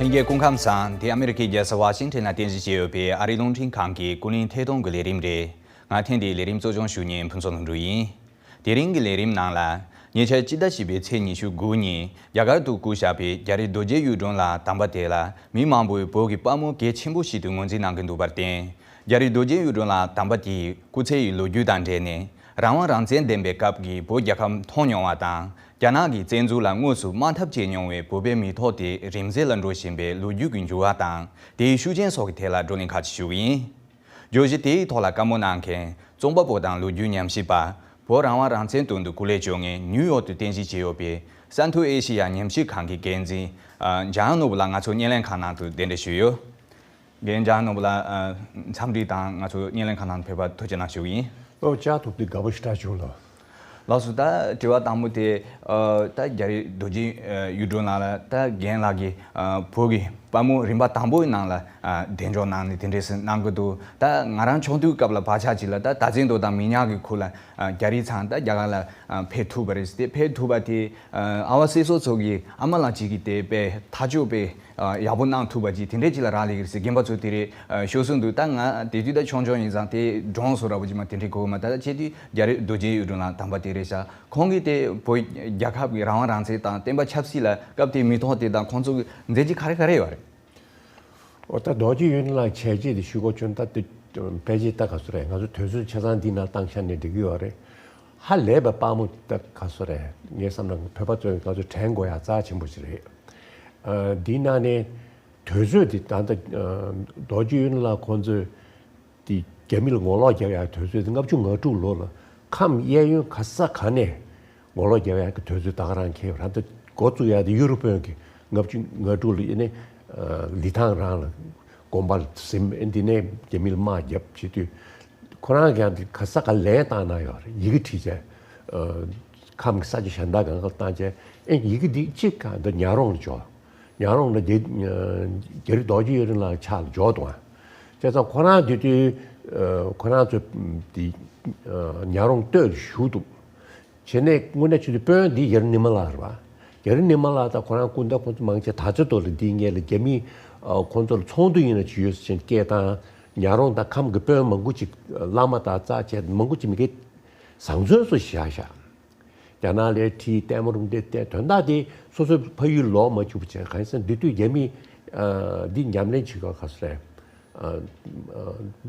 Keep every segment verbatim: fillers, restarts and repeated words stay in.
ལྷན་རྒྱས་སྐུ་ཁམས་བཟང་། འདི་ཨ་མི་རི་ཀའི་རྒྱལ་ས་ཝ་ཤིང་ཊོན་ལ་རྟེན་གཞི་བྱས་ཡོད་པའི་ཨ་རིའི་རླུང་འཕྲིན་ཁང་གི་ཀུན་གླེང་ཐད་གཏོང་གི་ལས་རིམ་རེད། ང་ཐེངས་འདིའི་ལས་རིམ་གཙོ་སྐྱོང་ཞུ་མཁན་ཕུན་ཚོགས་ལྷུན་གྲུབ་ཡིན། དེ་རིང་གི་ལས་རིམ་ནང་ལ། ཉེ་ཆར་སྤྱི་ཟླ་བཞི་པའི་ཚེས་ཉི་ཤུ་དགུ་ཉིན་རྒྱ་གར་དུ་བསྐོར་བཞག་པའི་རྒྱ་རི་རྡོ་རྗེ་གཡུ་སྒྲོན་ལ་དམ་པ་དེ་ལ་མི་མང་པོས་བོད་ཀྱི་དཔའ་མོ་གལ་ཆེན་པོ་ཞིག་ཏུ་ངོས་འཛིན་གནང་གི་འདུག་པར་བརྟེན། རྒྱ་རི་རྡོ་རྗེ་གཡུ་སྒྲོན་ལ་དམ་པ་དེའི་སྐུ་ཚེ་ཡི་ལོ་རྒྱུས་དང་འབྲེལ་ནས། རང་དབང་རང་བཙན་ལྡན་པའི་སྐབས་ཀྱི་བོད་རྒྱལ་ཁབ་མཐོང་མྱོང་བ་དང་། རྒྱ་ནག་གི་བཙན་འཛུལ་ལ་དངོས་སུ་དམག་འཐབ་བྱས་མྱོང་བའི་བོད་པའི་མི་ཐོག་དེ་རིམ་གསལ་ལ་འགྲོ་བཞིན་པའི་ལོ་རྒྱུས་ཀྱི་འགྱུར་བ་དང་། དེའི་ཤུགས་རྐྱེན་སོགས་ཀྱི་ཐད་ལ་བགྲོ་གླེང་ཁག་ཅིག་ཞུ་གི་ཡིན། བརྗོད་གཞི་དེའི་ཐོག་ལ་བཀའ་མོལ་གནང་མཁན་རྩོམ་པ་པོ་དང་ལོ་རྒྱུས་ཉམས་ཞིབ་པ། བོད་རང་དབང་རང་བཙན་དོན་དུ་སྐུ་ལས་བསྐྱོན་མཁན་ནིའུ་ཡོག་ཏུ་རྟེན་གཞི་བྱས་ཡོད་པའི་ས་མཐོ་ཨེ་ཤེ་ཡ་ཉམས་ཞིབ་ཁང་གི་འགན་འཛིན། ཨ། འཇམ་དབྱངས་ནོར་བུ་ལགས་ང་ཚོ་བརྙན་ལེན་ཁང་ནང་དུ་གདན་འདྲེན་ཞུས་ཡོད། རྒན་འཇམ་དབྱངས་ནོར་བུ་ལགས། ཨ། འཚམས་འདྲི་དང་ང་ཚོ་བརྙན་ལེན་ཁང་ནང་ཕེབས་པར་ཐུགས་རྗེ་གནང་ཞུ་གི་ཡིན། ཨོ་བཅར་ཐུབ་དུས་དགའ་པོ་ཞེ་དྲག་བྱུང་ལགས། ལགས་སོ། ད་དྲི་བ་དང་པོ་དེ། ཨ། ད་རྒྱ་རི་རྡོ་རྗེ་གཡུ་སྒྲོན་ལགས་ལ་ད་རྒན་ལགས་ཀྱིས། ཨ། བོད་ཀྱི་དཔའ་མོ་རིམ་པ་དང་པོའི་ནང་ལ། ཨ། གདན་འཇོག་གནང་ནས་དེ་འདྲས་སེ་གནང་གི་འདུག་ད་ང་རང་ཆུང་དུས་སྐབས་ལ་བག་ཆགས་ཅིག་ལ་ད་ད་ཚེ་མདོ་དང་མི་ཉག་གི་ཁུལ་ལ། ཨ། རྒྱ་རི་ཚང་ད་རྒྱ་གར་ལ། ཨ། ཕེབས་ཐུབ་པ་རེད། དེ་ཕེབས་ཐུབ་པ་དེ། ཨ། ཨ་བ་སྲས་སོ་ཚོ་གི་ཨ་མ་ལགས་གཅིག་གིས་དེ་དཔེ་ཐག་གཅོད་དཔེ། ཨ། ཡག་པོ་གནང་ཐུབ་པ་ཅིག་དེ་འདྲས་ཅིག་ལ་རག་ལས་ཀྱི་རེད་ཟེར་རྒན་པ་ཚོ་དེ་རེད། ཨ། ཤོད་གསུངས་འདུག་ད་ང་དེ་དུས་ད་ཆུང་ཆུང་ཡིན་ཙང་དེ་སྒྲུང་བཟོ་འདྲ་པོ་ཅིག་མ་དེ་འདྲས་གོ་གི་མ། ད་ལྟ་བྱས་དུས་རྒྱ་རི་རྡོ་རྗེ་གཡུ་སྒྲོན་ལགས་དམ་པ་དེ་རེད་ཤག་ཁོང་གིས་དེ་བོད་རྒྱལ་ཁབ་ཀྱི་རང་དབང་རང་བཙན་དང་བསྟན་པ་ཆབ་སྲིད་ལ་སྐབས་དེའི་མི་ཐོག་དེ་དང་ཁོང་ཚོ་གི་མཛད་རྗེས་ག་རེ་ག་རེ་ཡོད་རེད། འོ་ད་རྡོ་རྗེ་གཡུ་སྒྲོན་ལགས་བྱས་རྗེས་དེ་ཞུ་དགོས་བྱུང་། ད་དེ་ཕལ་ཆེར་ད་ག་ཚོད་རེད། ང་ཚོ་དུས་ཚོད་ཆ་ཚང་འདི་ནང་བཏང་ཤག་ནས་འགྲིག་གི་ཡོད་རེད། ཧ་ལས་པའི་དཔའ་མོ་ད་ག་ཚོད་རེད། ངས་བསམ་ན་བོད་པ་ཚོས་ང་ཚོ་དྲན་དགོས་ཡ་རྩ་ཆེན་པོ་ཞིག་རེད། ཨ། འདི་ནང་ནས་དུས་ཚོད་འདི་ད་ལྟ། ཨ། རྡོ་རྗེ་གཡུ་སྒྲོན་ལགས་ཁོང་ཚོས་དེ་རྒྱ་མི་ལ་ངོ་ལོག་རྒྱག་ཡ་དུས་ཚོད་དེ་ལྔ་བཅུ་ང་དྲུག་ལོ་ལ་ཁམས་གཡས་གཡོན་ག་ས་ག་ནས་ངོ་ལོག་རྒྱག་ཡ་གི་དུས་ཚོད་ད་ག་རང་འཁེལ་བ་རེད། ད་འགོ་བཙུགས་ཡ་དེ་ཡུ་རོབ་དཔོན་གྱིས་ལྔ་བཅུ་ང་དྲུག་ལ་ཨེ་ནས། ཨ། ལི་ཐང་རང་ལ་དགོན་པ་ལ་ཟིན། ཨེ་འདི་ནས་རྒྱ་མི་ལ་དམག་བརྒྱབ་བྱེད་དུས། ཁོ་རང་གིས་ཡང་དེ་ག་ས་ག་ལན་བཏང་གནང་ཡོད་རེད། ཡི་གེ་བྲིས་བྱས། ཨ། ཁམས་ཀྱི་ས་ཆ་གཞན་དག་གང་ག་ལ་བཏང་བྱས། ཨེ་ཡི་གེ་འདི་གཅིག་ག་འདི་ཉག་རོང་ལ་འབྱོར། ཉག་རོང་ལ་རྒྱ། ཨ། རྒྱ་རི་རྡོ་རྗེ་གཡུ་སྒྲོན་ལགས་ཕྱག་ལ་འབྱོར་འདུག་ཨ། བྱས་ཙང་ཁོ་རང་དེ་དུས། ཨ། ཁོ་རང་ཚོ་དེ། ཨ། ཉག་རོང་སྟོད་ལ་བཞུགས་འདུག་བྱས་ནས་དངོས་གནས་བྱེད་དུས་དཔོན་འདི་ཡ་རི་ནི་མ་ལགས་རེད་པ། ཡ་རི་ནི་མ་ལགས་དང་ཁོ་རང་སྐུ་ཟླ་ཁོང་ཚོ་མང་ཆེ་ད་ཚེ་རྡོ་ལ་འདིའི་སྔོན་ལ་རྒྱ་མི། ཨ། ཁོང་ཚོ་ལ་ཚོགས་འདུ་ཡིན་ན་ཅིག་ཡོད་ཟེར་བྱས་ནས་སྐད་བཏང་། ཉག་རོང་དང་ཁམས་ཀྱི་དཔོན་མང་པོ་ཅིག་བླ་མ་དང་རྩ་བྱས་མང་པོ་ཅིག་མི་སྒེར་བཟང་བཙོན་སུ་བཞག་བཞག་རྒྱ་ནག་ལ་ཁྲིད། ལྟད་མོ་རུམ་བཏང་། དོན་དག་དེ་སོ་སོའི་ཕ་ཡུལ་ལོག་མ་བཅུག་པ་བྱས། གང་ཡིན་ཟེར་ན་འདི་དུས་རྒྱ་མི། ཨ། འདི་ཉམས་ལེན་བྱེད་སྐབས་ག་ཚོད་རེད། ཨ། ཨ།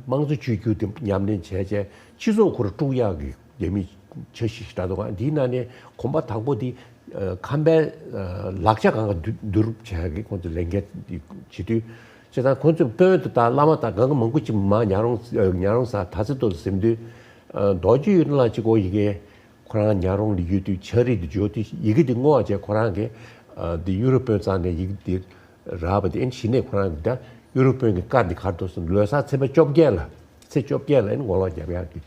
དམངས་གཙོ་བཅོས་བསྒྱུར་དེ་ཉམས་ལེན་བྱས་བྱས་སྤྱི་ཚོགས་ཁོ་རང་དཀྲུག་ཡག་གི་རྒྱ་མིའི་འཆར་གཞི་ཞིག་འདྲ་འདུག་ག་འདིའི་ནང་ནས་གོམ་པ་དང་པོ་འདི། ཨ། ཁམས་པའི། ཨ། ལག་ཆ་གང་ག་བསྡུ་བསྡུ་རུབ་བྱས་ཀྱི་ཁོང་ཚོ་ལས་འགན་འདི་བྱེད་དུས། བྱས་ཙང་ཁོང་ཚོས་དཔོན་དེ་དང་བླ་མ་དང་གང་ག་མང་པོ་ཅིག་མར་ཉག་རོང་། ཨ། ཉག་རོང་ས་ད་ཚེ་རྡོ་ལ་ཟིན་དུས། ཨ། རྡོ་རྗེ་གཡུ་སྒྲོན་ལགས་གཅིག་པོ་ཡི་གེ་ཁོ་རང་ཉག་རོང་ལ་ཡོད་དུས་ཕྱག་བྲིས་དེ་འབྱོར་དུས་ཡི་གེ་དེ་བསྔོ་བ་བྱས། ཁོ་རང་གིས། ཨ། འདི་ཡུ་རོབ་དཔོན་རྩ་ནས་ཡི་གེ་དེ་རག་པ་དེ། ཨེ་གཞི་ནས་ཁོ་རང་གིས་ད་ཡུ་རོབ་དཔོན་གྱི་བཀའ་འདི་ག་རེ་འདུག་ཟེར་ན། ལོ་གསར་ཚེས་པ་བཅོ་བརྒྱད་ལ། ཚེས་བཅོ་བརྒྱད་ལ་ཨེ་ངོ་ལོག་རྒྱབ་ཡག་གི་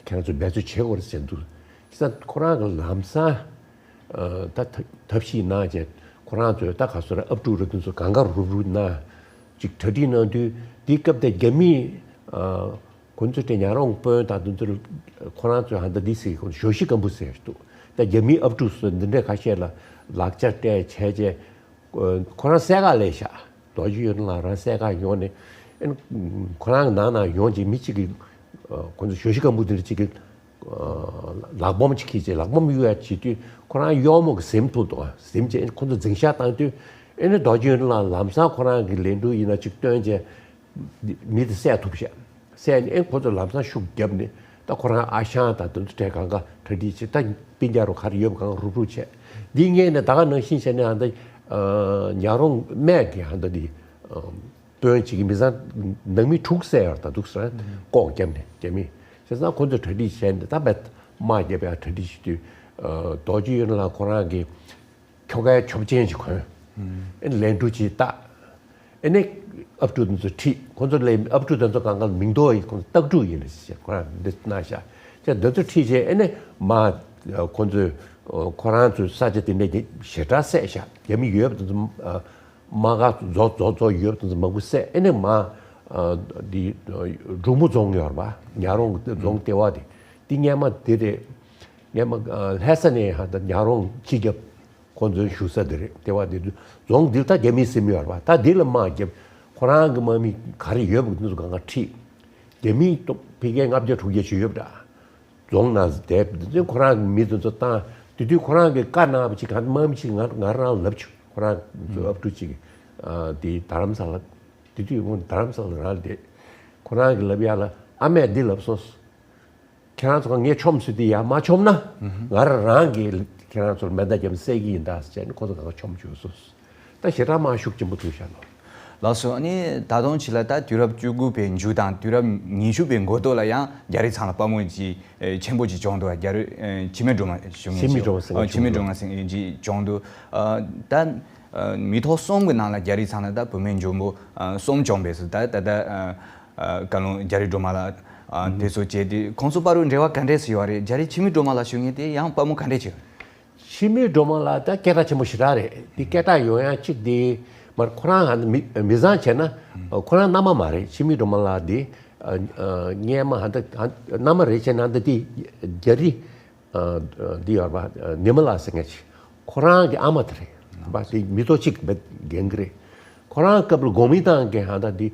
ཁྱེད་རང་ཚོས་འབད་རྩོལ་བྱེད་དགོས་རེད་ཟེར་འདུག་བྱས་ཙང་ཁོ་རང་གིས་ལམ་སང་། ཨ། ད་ཐབས་ཐབས་ཤེས་གནང་བྱས་ཁོ་རང་ཚོས་ད་ག་ཚོད་རེད། ཨབ་ཕྲུག་རེད། དེ་ཚོ་གང་ག་རུབ་རུབ་གནང་། ཅིག་གྲ་སྒྲིག་གནང་དུས་འདིའི་སྐབས་དེ་རྒྱ་མིས། ཨ། ཁོ་ཚོ་དེ་ཉག་རོང་དཔོན་དང་དེ་ཚོ་ཁོ་རང་ཚོས་ཧ་ད་འདི་ཟེར། ཁོ་ཞོ་ཤི་སྐམ་པོ་ཟེར་འདུག་ད་རྒྱ་མིའི་ཨབ་ཕྲུག་ཚོ་འདི་འདྲའི་ཁ་ཤས་ལ་ལག་ཆ་སྤྲད་བྱས་བྱས། ཨ། ཁོ་རང་གསས་ཀ་ལས་ཤག་རྡོ་རྗེ་གཡུ་སྒྲོན་ལགས་རང་གསས་ཀ་ཡོང་ནས། ཨེ། ཁོ་རང་གི་ནང་ན་ཡོང་བྱས་མི་གཅིག་གིས། ཨ། ཁོ་ཚོ་ཞོ་ཤི་སྐམ་པོ་འདི་འདྲ་གཅིག་གིས། ཨ། ལག་སྦོམ་ཅིག་ཁྱེར་བྱས་ལག་སྦོམ་གཡུག་ཡ་བྱེད་དུས་ཁོ་རང་གཡོག་མོ་གིས་ཟིན་ཐུབ་འདུག་ཟིན་བྱས་ཁོ་ཚོ་འཛིང་ཤག་བཏང་དུས། ཨེ་ནས་རྡོ་རྗེ་གཡུ་སྒྲོན་ལགས་ལམ་སང་ཁོ་རང་གི་ལས་འགུལ་ཡིན་ན་ཅིག་སྟོན་བྱས། མི་དེ་བསད་ཐུབ་ཤག་བསད་ནས་ཨེ་ཁོ་ཚོ་ལམ་སང་ཤུགས་བརྒྱབ་ནས་ད་ཁོ་རང་ཨ་ཞང་དང་དེ་ཚོ་གྲས་གང་ག་གྲ་སྒྲིག་བྱས། ད་སྤུན་ཀྱག་རུ་ག་རེ་ཡོད་པ་གང་ག་རུབ་རུབ་བྱས། འདི་སྔོན་ནས་ད་ག་ནང་བཞིན་བྱས་ནས་ཨ་ད། ཨ། ཉག་རོང་སྨད་ཀྱི་ཨ་ད་འདི། ཨ། དཔོན་གཅིག་གིས་མི་ཚང་ནང་མི་དྲུག་བསད་ཡོད་རེད། ད་འདུག་ཟེར་ལྐོག་བརྒྱབ་ནས་རྒྱ་མིས། བྱས་ཙང་ཁོ་ཚོས་གྲ་སྒྲིག་བྱས་ནས་ད་དཔེ་དམག་རྒྱབ་ཡ་གྲ་སྒྲིག་བྱེད་དུས། ཨ། རྡོ་རྗེ་གཡུ་སྒྲོན་ལགས་ཁོ་རང་གིས་ཁྱོ་གའི་ཆོབ་ཆེན་ཞིག་གོན། ཨེ་ལན་གྲུ་ཅིག་བཏགས། ཨེ་ནས་ཨབ་ཕྲུག་དེ་ཚོ་ཁྲིད། ཁོ་ཚོ་ལས་ཨབ་ཕྲུག་དེ་ཚོ་གང་ག་ལ་མིང་འདོགས་ཡིན། ཁོ་ཚོ་སྟག་ཕྲུག་ཡིན་ཟེར་ཁོ་རང་འདི་གནང་ཤག་བྱས་འདི་ཚོ་ཁྲིད་བྱས་ཨེ་ནས་མར་ཁོ་ཚོས་ཁོ་རང་ཚོའི་ས་ཆ་དེ་འདྲ་ཞེ་དྲག་བསད་ཤག་རྒྱ་མི་ཡོད་པ་དེ་ཚོ། ཨ། དམག་སྒར་རྫོགས་རྫོགས་རྫོགས་ཡོད་པ་དེ་ཚོ་མང་པོ་བསད། ཨེ་ནས་མར། ཨ། འདི་འབྲུག་མོ་རྫོང་ཡོད་རེད་པ། ཉག་རོང་གི་རྫོང་ལྟེ་བ་དེ། འདི་སྔོན་མ་དེ་རེད། སྔོན་མ། ཨ། ལྷ་ས་ནས་ཧ་ད་ཉག་རོང་སྤྱི་ཁྱབ། ཁོ་ཚོའི་བཞུགས་ས་དེ་རེད། ལྟེ་བ་དེ་དུས་རྫོང་འདིར་ད་རྒྱ་མིའི་སྲིད་མི་ཡོད་རེད་པ། ད་འདི་ལ་དམག་བརྒྱབ། ཁོ་རང་གི་དམག་མི་ག་རེ་ཡོད་པ་འདི་ཚོ་གང་ག་ཁྲིད། རྒྱ་མིའི་ཏོ་ཕི་ཀའི་ལྔ་བརྒྱ་དྲུག་བརྒྱ་ཅིག་ཡོད་པ་འདྲ། རྫོང་ནང་བསྡད། འདི་ཚོ་ཁོ་རང་གི་མི་དེ་ཚོ་བཏང་། དེ་དུས་ཁོ་རང་གི་བཀའ་གནང་བ་ཅིག་གང་དམག་མི་ཅིག་ང་ང་རང་ལབ་བྱུང་། ཁོ་རང་ཚོ་ཨབ་ཕྲུག་ཅིག་གིས་དེ་རྡ་རམ་ས་ལ། དེ་དུས་ཁོང་རྡ་རམ་ས་ལ་རང་བསྡད། ཁོ་རང་གིས་ལབ་ཡ་ལ། ཨ་མས་འདི་ལབ་སོང་། ཁྱེད་རང་ཚོ་ངས་མཆོངས་སྲིད་དེ་ཡ་མ་མཆོངས་ན། ང་རང་རང་གིས་ཁྱེད་རང་ཚོར་མེ་མདའ་བརྒྱབ་བསད་ཀྱི་ཡིན་ད་ཟེར་ནས་ཁོ་ཚོ་གང་ག་མཆོངས་བཅུག་སོང་། ད་ཞེ་དྲག་དམག་ཤུགས་ཆེན་པོ་ཐུག་ཤག་ལོ། ལགས་སོ། ཨ་ནི་ད་དུང་ཕྱི་ལ་ད་དུས་རབས་བཅུ་དགུ་པའི་མཇུག་དང་དུས་རབས་ཉི་ཤུ་པའི་འགོ་ཐོག་ལ་ཡང་རྒྱ་རིགས་ཚང་ལ་དཔའ་མོ་ཅིག་ཆེན་པོ་ཅིག་བྱུང་འདུག་རྒྱ་རིགས་འཆི་མེད་སྒྲོལ་མ་ཞུ་མཁན་ཅིག་འཆི་མེད་སྒྲོལ་མ་ཟེར་མཁན་ཅིག་འཆི་མེད་སྒྲོལ་མ་ཟེར་མཁན་ཅིག་བྱུང་འདུག་ད་མི་ཐོག་གསུམ་གྱི་ནང་ལ་རྒྱ་རིགས་ཚང་ལ་ད་བུད་མེད་འཇོན་པོ་གསུམ་བྱུང་བས་སུ་ད་ད་ད། བཀའ་བློན་རྒྱ་རི་སྒྲོལ་མ་ལགས་དེ་ཚོ་བྱས་ཏེ་ཁོང་ཚོ་བར་དུ་འབྲེལ་བ་ག་འདྲས་སུ་ཡོད་རེད། རྒྱ་རི་འཆི་མེད་སྒྲོལ་མ་ལགས་ཞུ་མཁན་དེ་ཡང་དཔའ་མོ་ག་འདྲས་ཅིག་འཆི་མེད་སྒྲོལ་མ་ལགས་ད་སྐད་གྲགས་ཆེན་པོ་ཞེ་དྲག་རེད། དེ་སྐད་གྲགས་ཡོང་ཡ་གཅིག་དེ་མར་ཁོ་རང་ཧ་མི་མི་བཟང་བྱས་ན་ཁོ་རང་མནའ་མ་མ་རེད། འཆི་མེད་སྒྲོལ་མ་ལགས་དེ་སྔས་མ་ཧ་ད་མནའ་མ་རེད་བྱས་ན་ད་དེ་རྒྱ་རི། འདི་ཡོད་པ་ནི་མ་ལ་ཟེར་མཁན་ཅིག་ཁོ་རང་གི་ཨ་མ་དེ་རེད་པ། དེ་མི་ཐོག་གཅིག་རྒན་གི་རེད། ཁོ་རང་སྐབས་ལ་གོ་མིན་ཏང་གི་ཧ་ད་འདི་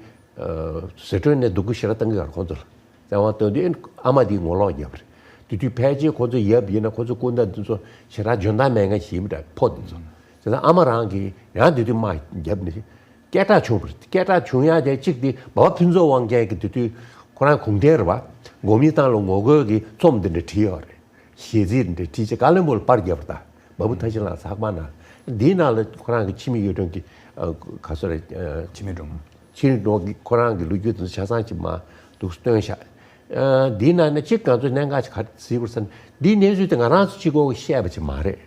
ཟི་ཁྲོན་ནས་སྡུག་གུ་ཞེ་དྲག་བཏང་གི་ཡོད་རེད་ཁོ་ཚོ་ལ། བཙན་དབང་བཏང་དུས་ཨ་མ་འདིས་ངོ་ལོག་བརྒྱབ་རེད། དེ་དུས་ཕལ་ཆེར་ཁོ་ཚོ་ཡབ་ཡིན་ན་ཁོ་ཚོ་སྐུ་ཟླ་འདི་ཚོ་ཞེ་དྲག་འཇོན་ཐང་མེད་མཁན་ཞིག་ཡིན་པ་འདྲ་ཕོ་འདི་ཚོ། བྱས་ཙང་ཨ་མ་རང་གིས་ཡང་དེ་དུས་དམག་བརྒྱབ་ནས། སྐད་གྲགས་བྱུང་བ་རེད། སྐད་གྲགས་བྱུང་ཡ་དེ་གཅིག་དེ་འབའ་བ་ཕུན་ཚོགས་དབང་རྒྱལ་གྱི་དེ་དུས་ཁོ་རང་གུང་ཁྲན་རེད་པ། གོ་མིན་ཏང་ལ་ངོ་རྒོལ་གྱི་རྩོམ་འདི་འདྲ་བྲིས་ཡོད་རེད། གཞས་ཚིག་འདི་འདྲ་བྲིས་བྱས་ཀ་ལོན་སྦུག་ལ་པར་བརྒྱབ་པ་དང་། འབའ་བུ་ཐར་ཤིང་ལགས་ཚགས་པར་ནང་འདིའི་ནང་ལ་ཁོ་རང་གི་འཆི་མེད་གཡུ་སྒྲོན་གྱི་ག་སོ་རེད། འཆི་མེད་སྒྲོལ་མ། འཆི་མེད་སྒྲོལ་མ་གི་ཁོ་རང་གི་ལོ་རྒྱུས་དེ་ཚོ་ཆ་ཚང་ཅིག་མར་འདུག་སྟོན་ཤག་འདིའི་ནང་ནས་གཅིག་ང་ཚོས་གནད་འགག་ཅིག་ག་རེ་གཟིགས་དགོས་ཟེར་ན། འདིའི་གནས་ཚུལ་དེ་ང་རང་ཚོ་གཅིག་པོ་གིས་བཤད་པ་ཅིག་མ་རེད།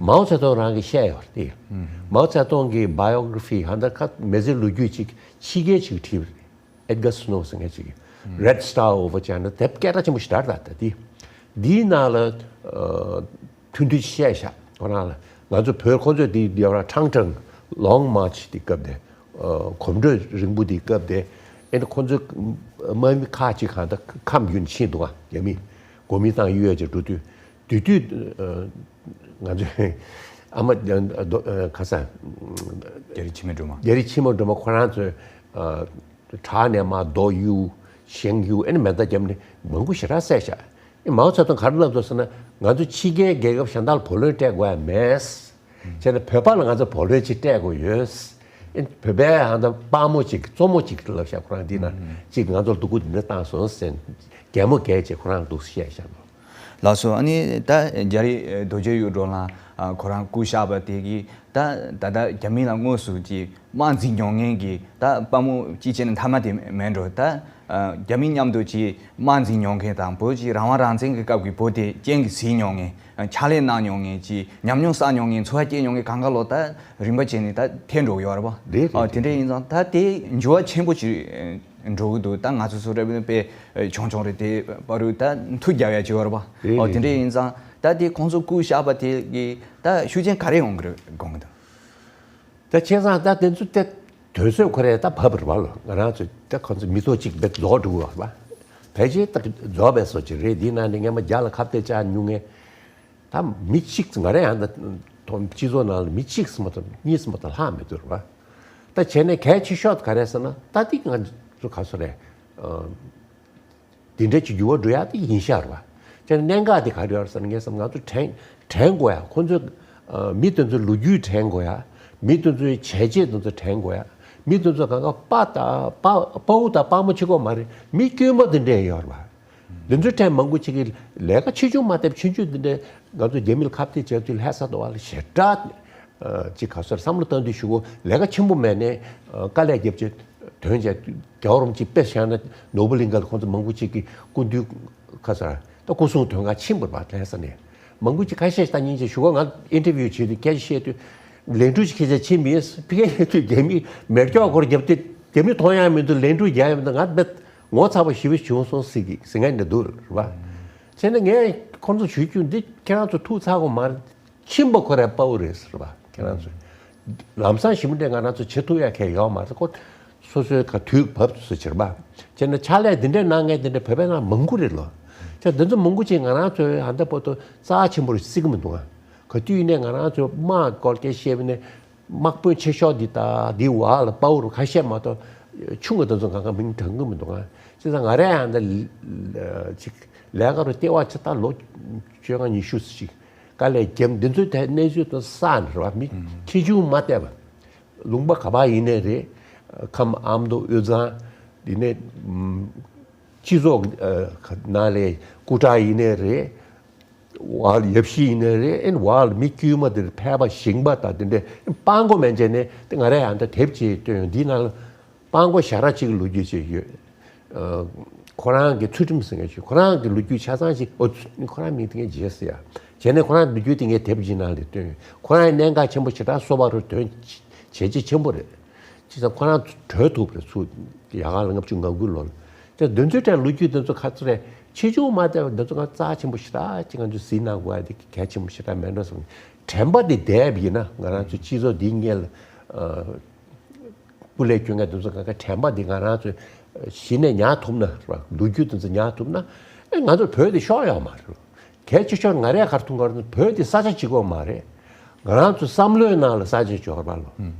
མའོ་ཙེ་ཏུང་རང་གིས་བཤད་ཡོད་རེད། མའོ་ཙེ་ཏུང་གི་བྷའི་ཡོ་གྷི་ར་ཕི་ཧ་ད་ཁ་མི་ཚེའི་ལོ་རྒྱུས་ཅིག་ཕྱི་རྒྱལ་ཅིག་བྲིས་པ་རེད། ཨེད་གར་སི་ནོ་ཟེར་མཁན་ཅིག་གིས་Red Star Over China དེབ་སྐད་གྲགས་ཆེན་པོ་ཞེ་དྲག་རེད། ད་ལྟ་དེ་འདིའི་ནང་ལ་ཐུང་ཐུང་བཤད་ཤག་ཁོ་རང་ལ་ང་ཚོ་བོད་ཁོ་ཚོས་དེ་ཡོད་ར་ཁྲང་ཁྲང་Long March དེ་སྐབས་དེ། གོམ་བགྲོད་རིང་པོ་དེའི་སྐབས་དེ། ཨེ་ནི་ཁོ་ཚོའི་དམག་མི་ཁག་ཅིག་གང་ལྟར་ཁམས་བརྒྱུད་ཕྱིན་འདུག་ག་རྒྱ་མི་གོ་མིན་ཏང་གཡུལ་ཡས་ཅིག་འགྲོ་དུས། དེ་དུས་ང་ཚོའི་ཨ་མ་ཁ་སང་རྒྱ་རི་འཆི་མེད་སྒྲོལ་མ། རྒྱ་རི་འཆི་མེད་སྒྲོལ་མ་ཁོ་རང་ཚོས་བྲག་ནས་མར་རྡོ་གཡུག་ཞིང་གཡུག་ཨེ་ནི་མེ་མདའ་བརྒྱབ་ནས་མང་པོ་ཞེ་དྲག་བསད་ཤག་ཨེ་མའོ་ཙེ་ཏུང་ག་རེ་ལབ་འདུག་ཟེར་ན། ང་ཚོ་ཕྱི་རྒྱལ་རྒྱལ་ཁབ་གཞན་དག་ལ་བུ་ལོན་སྤྲད་དགོས་ཡ་མེད། བྱས་ན་བོད་པ་ལ་ང་ཚོ་བུ་ལོན་ཅིག་སྤྲད་དགོས་ཡོད། ཨེ་བོད་པའི་ཧ་ད་དཔའ་མོ་ཅིག་གཙོ་མོ་ཅིག་ལབ་ཤག་ཁོ་རང་འདི་ན་ཅིག་ང་ཚོར་སྡུག་པོ་འདི་འདྲ་བཏང་སོང་ཟེར། གད་མོ་བགད་བྱས་ཁོ་རང་འདུག་བཤད་ཤག་ལོ། ལགས་སོ། ཨ་ནི་ད་རྒྱ་རི་རྡོ་རྗེ་གཡུ་སྒྲོན་ལགས་ཁོ་རང་སྐུ་གཤེགས་པ་དེ་གིས་ད་ད་ལྟ་རྒྱ་མི་ལ་དངོས་སུ་ཅིག་དམག་འཛིང་མྱོང་མཁན་གྱི་ད་དཔའ་མོ་ཅིག་བྱས་ན་མཐའ་མ་དེ་མེད་འགྲོ། ད་རྒྱ་མི་མཉམ་དུ་ཅིག་དམག་འཛིང་མྱོང་མཁན་དང་བོད་ཀྱི་རང་དབང་རང་བཙན་གྱི་སྐབས་ཀྱི་བོད་དེ་རྐྱེན་གྱིས་གཟིགས་མྱོང་མཁན། ཕྱག་ལས་གནང་མྱོང་མཁན་གྱི་ཉམས་མྱོང་བསགས་མྱོང་མཁན། འཚོ་བ་སྐྱེལ་མྱོང་མཁན་གང་ག་ལོ་ད་རིམ་པ་བྱས་ནས་ད་འཐེན་འགྲོ་གི་ཡོད་རེད་པ། རེད་རེད། ཨ་དེ་འདྲ་ཡིན་ཙང་ད་དེ་འགྱུར་བ་ཆེན་པོ་ཅིག་འགྲོ་གི་འདུག་ད་ང་ཚོ་ཚོ་རེ་བའི་དཔེ་ཆུང་ཆུང་རེད། དེ་བར་དུ་ད་མཐུ་རྒྱག་ཡ་ཅིག་ཡོད་རེད་པ། རེད་ཨ་རེད། དེ་འདྲ་ཡིན་ཙང་ད་དེ་ཁོང་ཚོ་སྐུ་གཤེགས་པ་དེ་གི་ད་ཤུགས་རྐྱེན་ག་རེ་ཡོང་གི་རེད་དགོངས་ཀྱི་འདུག་ད་བྱས་ཙང་ད་དེ་ཚོ་དེ་དོན་ཚོད་ཁོ་རེ་ད་བབས་རེད་པ་ལོ། ང་རང་ཚོ་ད་ཁོ་ཚོ་མི་ཐོག་གཅིག་བེད་རྫོགས་འགྲོ་གི་ཡོད་རེད་པ། ཕལ་ཆེར་ད་རྫོགས་པའི་བཟོ་ཅིག་རེད། འདི་ནང་ནས་སྔན་མ་རྒྱ་ལ་ཁ་གཏད་བཅག་མྱོང་མཁན། ད་མི་གཅིག་ང་རང་ཡང་ད་སྤྱི་ཚོགས་ནང་ལ་མི་གཅིག་ཙམ་མ་གཏོགས་གཉིས་ཙམ་མ་གཏོགས་ལྷག་མི་འདུག་རེད་པ། ད་བྱས་ནས་གལ་ཆེ་ཤོས་ག་རེ་ཟེར་ན། ད་འདི་ང་ཚོ་ག་ཚོད་རེད། འདི་འདྲ་ཅིག་འགྱུར་བ་འགྲོ་ཡ་དེ་ཡིན་ཤག་རེད་པ། བྱས་ན་གནད་འགག་དེ་ག་རེ་ཡོད་རེད་ཟེར་ན། ངས་བསམ་ང་ཚོ་དྲན་དྲན་དགོས་ཡ། ཁོ་ཚོས་མི་དེ་ཚོའི་ལོ་རྒྱུས་དྲན་དགོས་ཡ། མི་དེ་ཚོའི་བྱས་རྗེས་དེ་ཚོ་དྲན་དགོས་ཡ། མི་དེ་ཚོ་གང་ག་དཔའ་དང་དཔའ་དཔའ་བོ་དང་དཔའ་མོ་གཅིག་པོ་མ་རེད། མི་དཀྱུས་མ་དེ་འདྲ་ཡོད་རེད་པ། དེ་ཚོའི་གྲས་མང་པོ་ཅིག་གིས་ལས་ཀ་ཆེ་ཆུང་མ་བལྟས་པ་ཆུང་ཆུང་དེ་འདྲ་ང་ཚོ་རྒྱ་མི་ལ་ཁ་གཏད་བཅག་དུས་ལྷ་ས་དུ་བ་ལ་ཞེ་དྲག་ཅིག་ག་ཚོད་བསམ་བློ་བཏང་དུས་གཞུག་གུ་ལས་ཀ་ཆེན་པོ་མེད་ནས་དཀའ་ལས་བརྒྱབ་བྱས་ཐོན་བྱས། རྒྱལ་བ་རིན་པོ་ཆེ་དཔེ་བཞག་ན་ནོར་བུ་གླིང་ག་ལ་ཁོང་ཚོ་མང་པོ་ཅིག་གིས་སྐུ་མདུན་ག་ཚོད་ད་སྐུ་སྲུང་དོན་ཁང་ཕྱིན་པ་རེད་པ། ལྷ་ས་ནས་མང་པོ་ཅིག་ཁ་ཤས་ཤིག་ད་སྙིང་རྗེ་ཞུ་གོ། ང་ཨིན་ཊར་བིའུ་བྱེད་དུས་སྐད་ཆ་བཤད་དུས་ལན་གྲུ་ཅིག་ཁྱེད་ཅག་ཕྱིན་མིན། ཕ་གིར་སླེབས་དུས་རྒྱ་མི་མེ་སྒྱོགས་སྐོར་བརྒྱབ་སྟེ་རྒྱ་མི་མཐོང་ཡ་མི་འདུག་ལན་གྲུ་རྒྱག་ཡ་མི་འདུག་ང་དཔེ་ངོ་ཚ་པོ་ཞེ་པོ་བྱུང་སོང་ཟེར་གི་ཟེར་མཁན་འདྲ་འདུག་རེད་པ། བྱས་ན་ངས་ཁོང་ཚོ་ཞུ་རྒྱུ་འདི་ཁྱེད་རང་ཚོ་ཐུགས་ཚ་གོ་མ་རེད། ཁྱིམ་པ་ཁོ་རའི་དཔའ་བོ་རེད་ཟེར་བ་ཁྱེད་རང་ཚོས། ལམ་སང་ཞིབ་འདྲ་ང་རང་ཚོ་བྱེད་ཐུབ་ཡ་གང་ཡང་ཡོད་མ་རེད། ཁོ་སོ་སོའི་ག་དུས་བབས་སུ་བྱེད་པ། བྱས་ན་ཕྱག་ལས་འདི་འདྲའི་གནང་མཁན་འདི་འདྲ་བོད་པའི་ནང་མང་པོ་རེད་ལོ། བྱས་འདི་ཚོ་མང་པོ་ཅིག་ང་རང་ཚོའི་ཧ་ད་པོ་ཏོ་རྩ་ཆེན་པོ་རེད་བརྩི་གི་མི་འདུག་ཨ། ག་དུས་ནས་ང་རང་ཚོ་དམག་སྐོར་སྐད་བཤད་པ་ནས་དམག་དཔོན་ཆེ་ཤོས་འདི་དང་འདི་བར་ལ་དཔའ་བོ་རུ་ཁ་ཤས་མ་གཏོགས་ཆུང་བ་དེ་ཚོ་གང་ག་མིང་དྲན་གི་མི་འདུག་ང་། བྱས་ཙང་ང་རང་ཡང་འདི་ཅིག་ལས་ཀ་རུ་ལྟེ་བ་ཆེ་ད་ལོ་བཅོ་ལྔ་ཉི་ཤུ་ཞིག་དཀའ་ལས་བརྒྱབ། འདི་ཚོའི་ཐད་གནས་ཚུལ་དང་ས་ནས་རེད་བ། མི་ཁྱི་ཆུང་མ་བལྟས་པ། ལུང་པ་ག་པར་ཡིན་ནའི་རེད། ཁམས་ཨ་མདོ་དབུས་གཙང་འདི་ནས་སྤྱི་ཚོགས་ནང་ལས་སྐུ་དྲག་ཡིན་ནའི་རེད། བར་ཡབ་གཞིས་ཡིན་ནའི་རེད། ཨེ་བར་ལ་མི་དཀྱུས་མ་དེར་ཕལ་པ་ཞིང་པ་དང་དེ་འདྲའི་སྤང་གོ་མེད་བྱས་ནས་དེ་ང་རས་ཡང་ད་དེབ་ཅིག་བཏོན་ཡོང་། འདིའི་ནང་ལ་སྤང་གོ་ཞྭ་ར་གཅིག་གི་ལོ་རྒྱུས་ཅིག་ཡོད། ཁོ་རང་གི་ཚུལ་ཁྲིམས་ཟེར་མཁན་ཞིག་ཁོ་རང་གི་ལོ་རྒྱུས་ཆ་ཚང་ཞིག་ཨོ་ཚུ་ཁོ་རང་མིང་དེ་ངས་བརྗེད་ཟེར་ཡ། བྱས་ནས་ཁོ་རང་ལོ་རྒྱུས་དེ་ངས་དེབ་ཅིག་ནང་ལ་བཏོན་ཡོད། ཁོ་རང་གནད་འགག་ཆེན་པོ་ཞེ་དྲག་བཟོ་བ་རུ་དོན་བྱས་རྗེས་ཆེན་པོ་རེད། བྱས་ཙང་ཁོ་རང་གྲོལ་ཐུབ་རེད་ཚུར་ཡ་ག་ལ་ལྔ་བཅུ་ང་དགུ་ལོ་ལ། དེ་འདི་ཚོའི་གྲས་ལོ་རྒྱུས་འདི་ཚོ་ག་ཚོད་རེད། ཆེ་ཆུང་མ་བལྟས་པར་འདི་ཚོ་ང་རྩ་ཆེན་པོ་ཞེ་དྲག་ཅིག་ང་ཚོས་གཟིགས་གནང་དགོས་ཡ་དེ་གལ་ཆེན་པོ་ཞེ་དྲག་མེད་འགྲོ་བསམ། དྲན་པ་དེ་བསྡད་པ་ཡིན་ན་ང་རང་ཚོའི་སྤྱི་ཚོགས་འདིའི་སྔོན་ལ་སྐུ་ལས་སྐྱོན་མཁན་འདི་ཚོ་ག་ག་དྲན་པ་འདི་ང་རང་ཚོས་གཞི་ནས་ཉར་ཐུབ་ན་རེད་བ། ལོ་རྒྱུས་འདི་ཚོ་ཉར་ཐུབ་ན་ཨེ་ང་ཚོ་བོད་དེ་ཤོར་ཡོད་མ་རེད། གལ་ཆེ་ཤོས་ང་རས་ག་རེ་མཐོང་གི་རེད། བོད་དེ་ས་ཆ་གཅིག་པོ་མ་རེད། ང་རང་ཚོའི་བསམ་བློའི་ནང་ལ་ས་ཆ་གཅིག་པོ་རེད་བ་ལོ།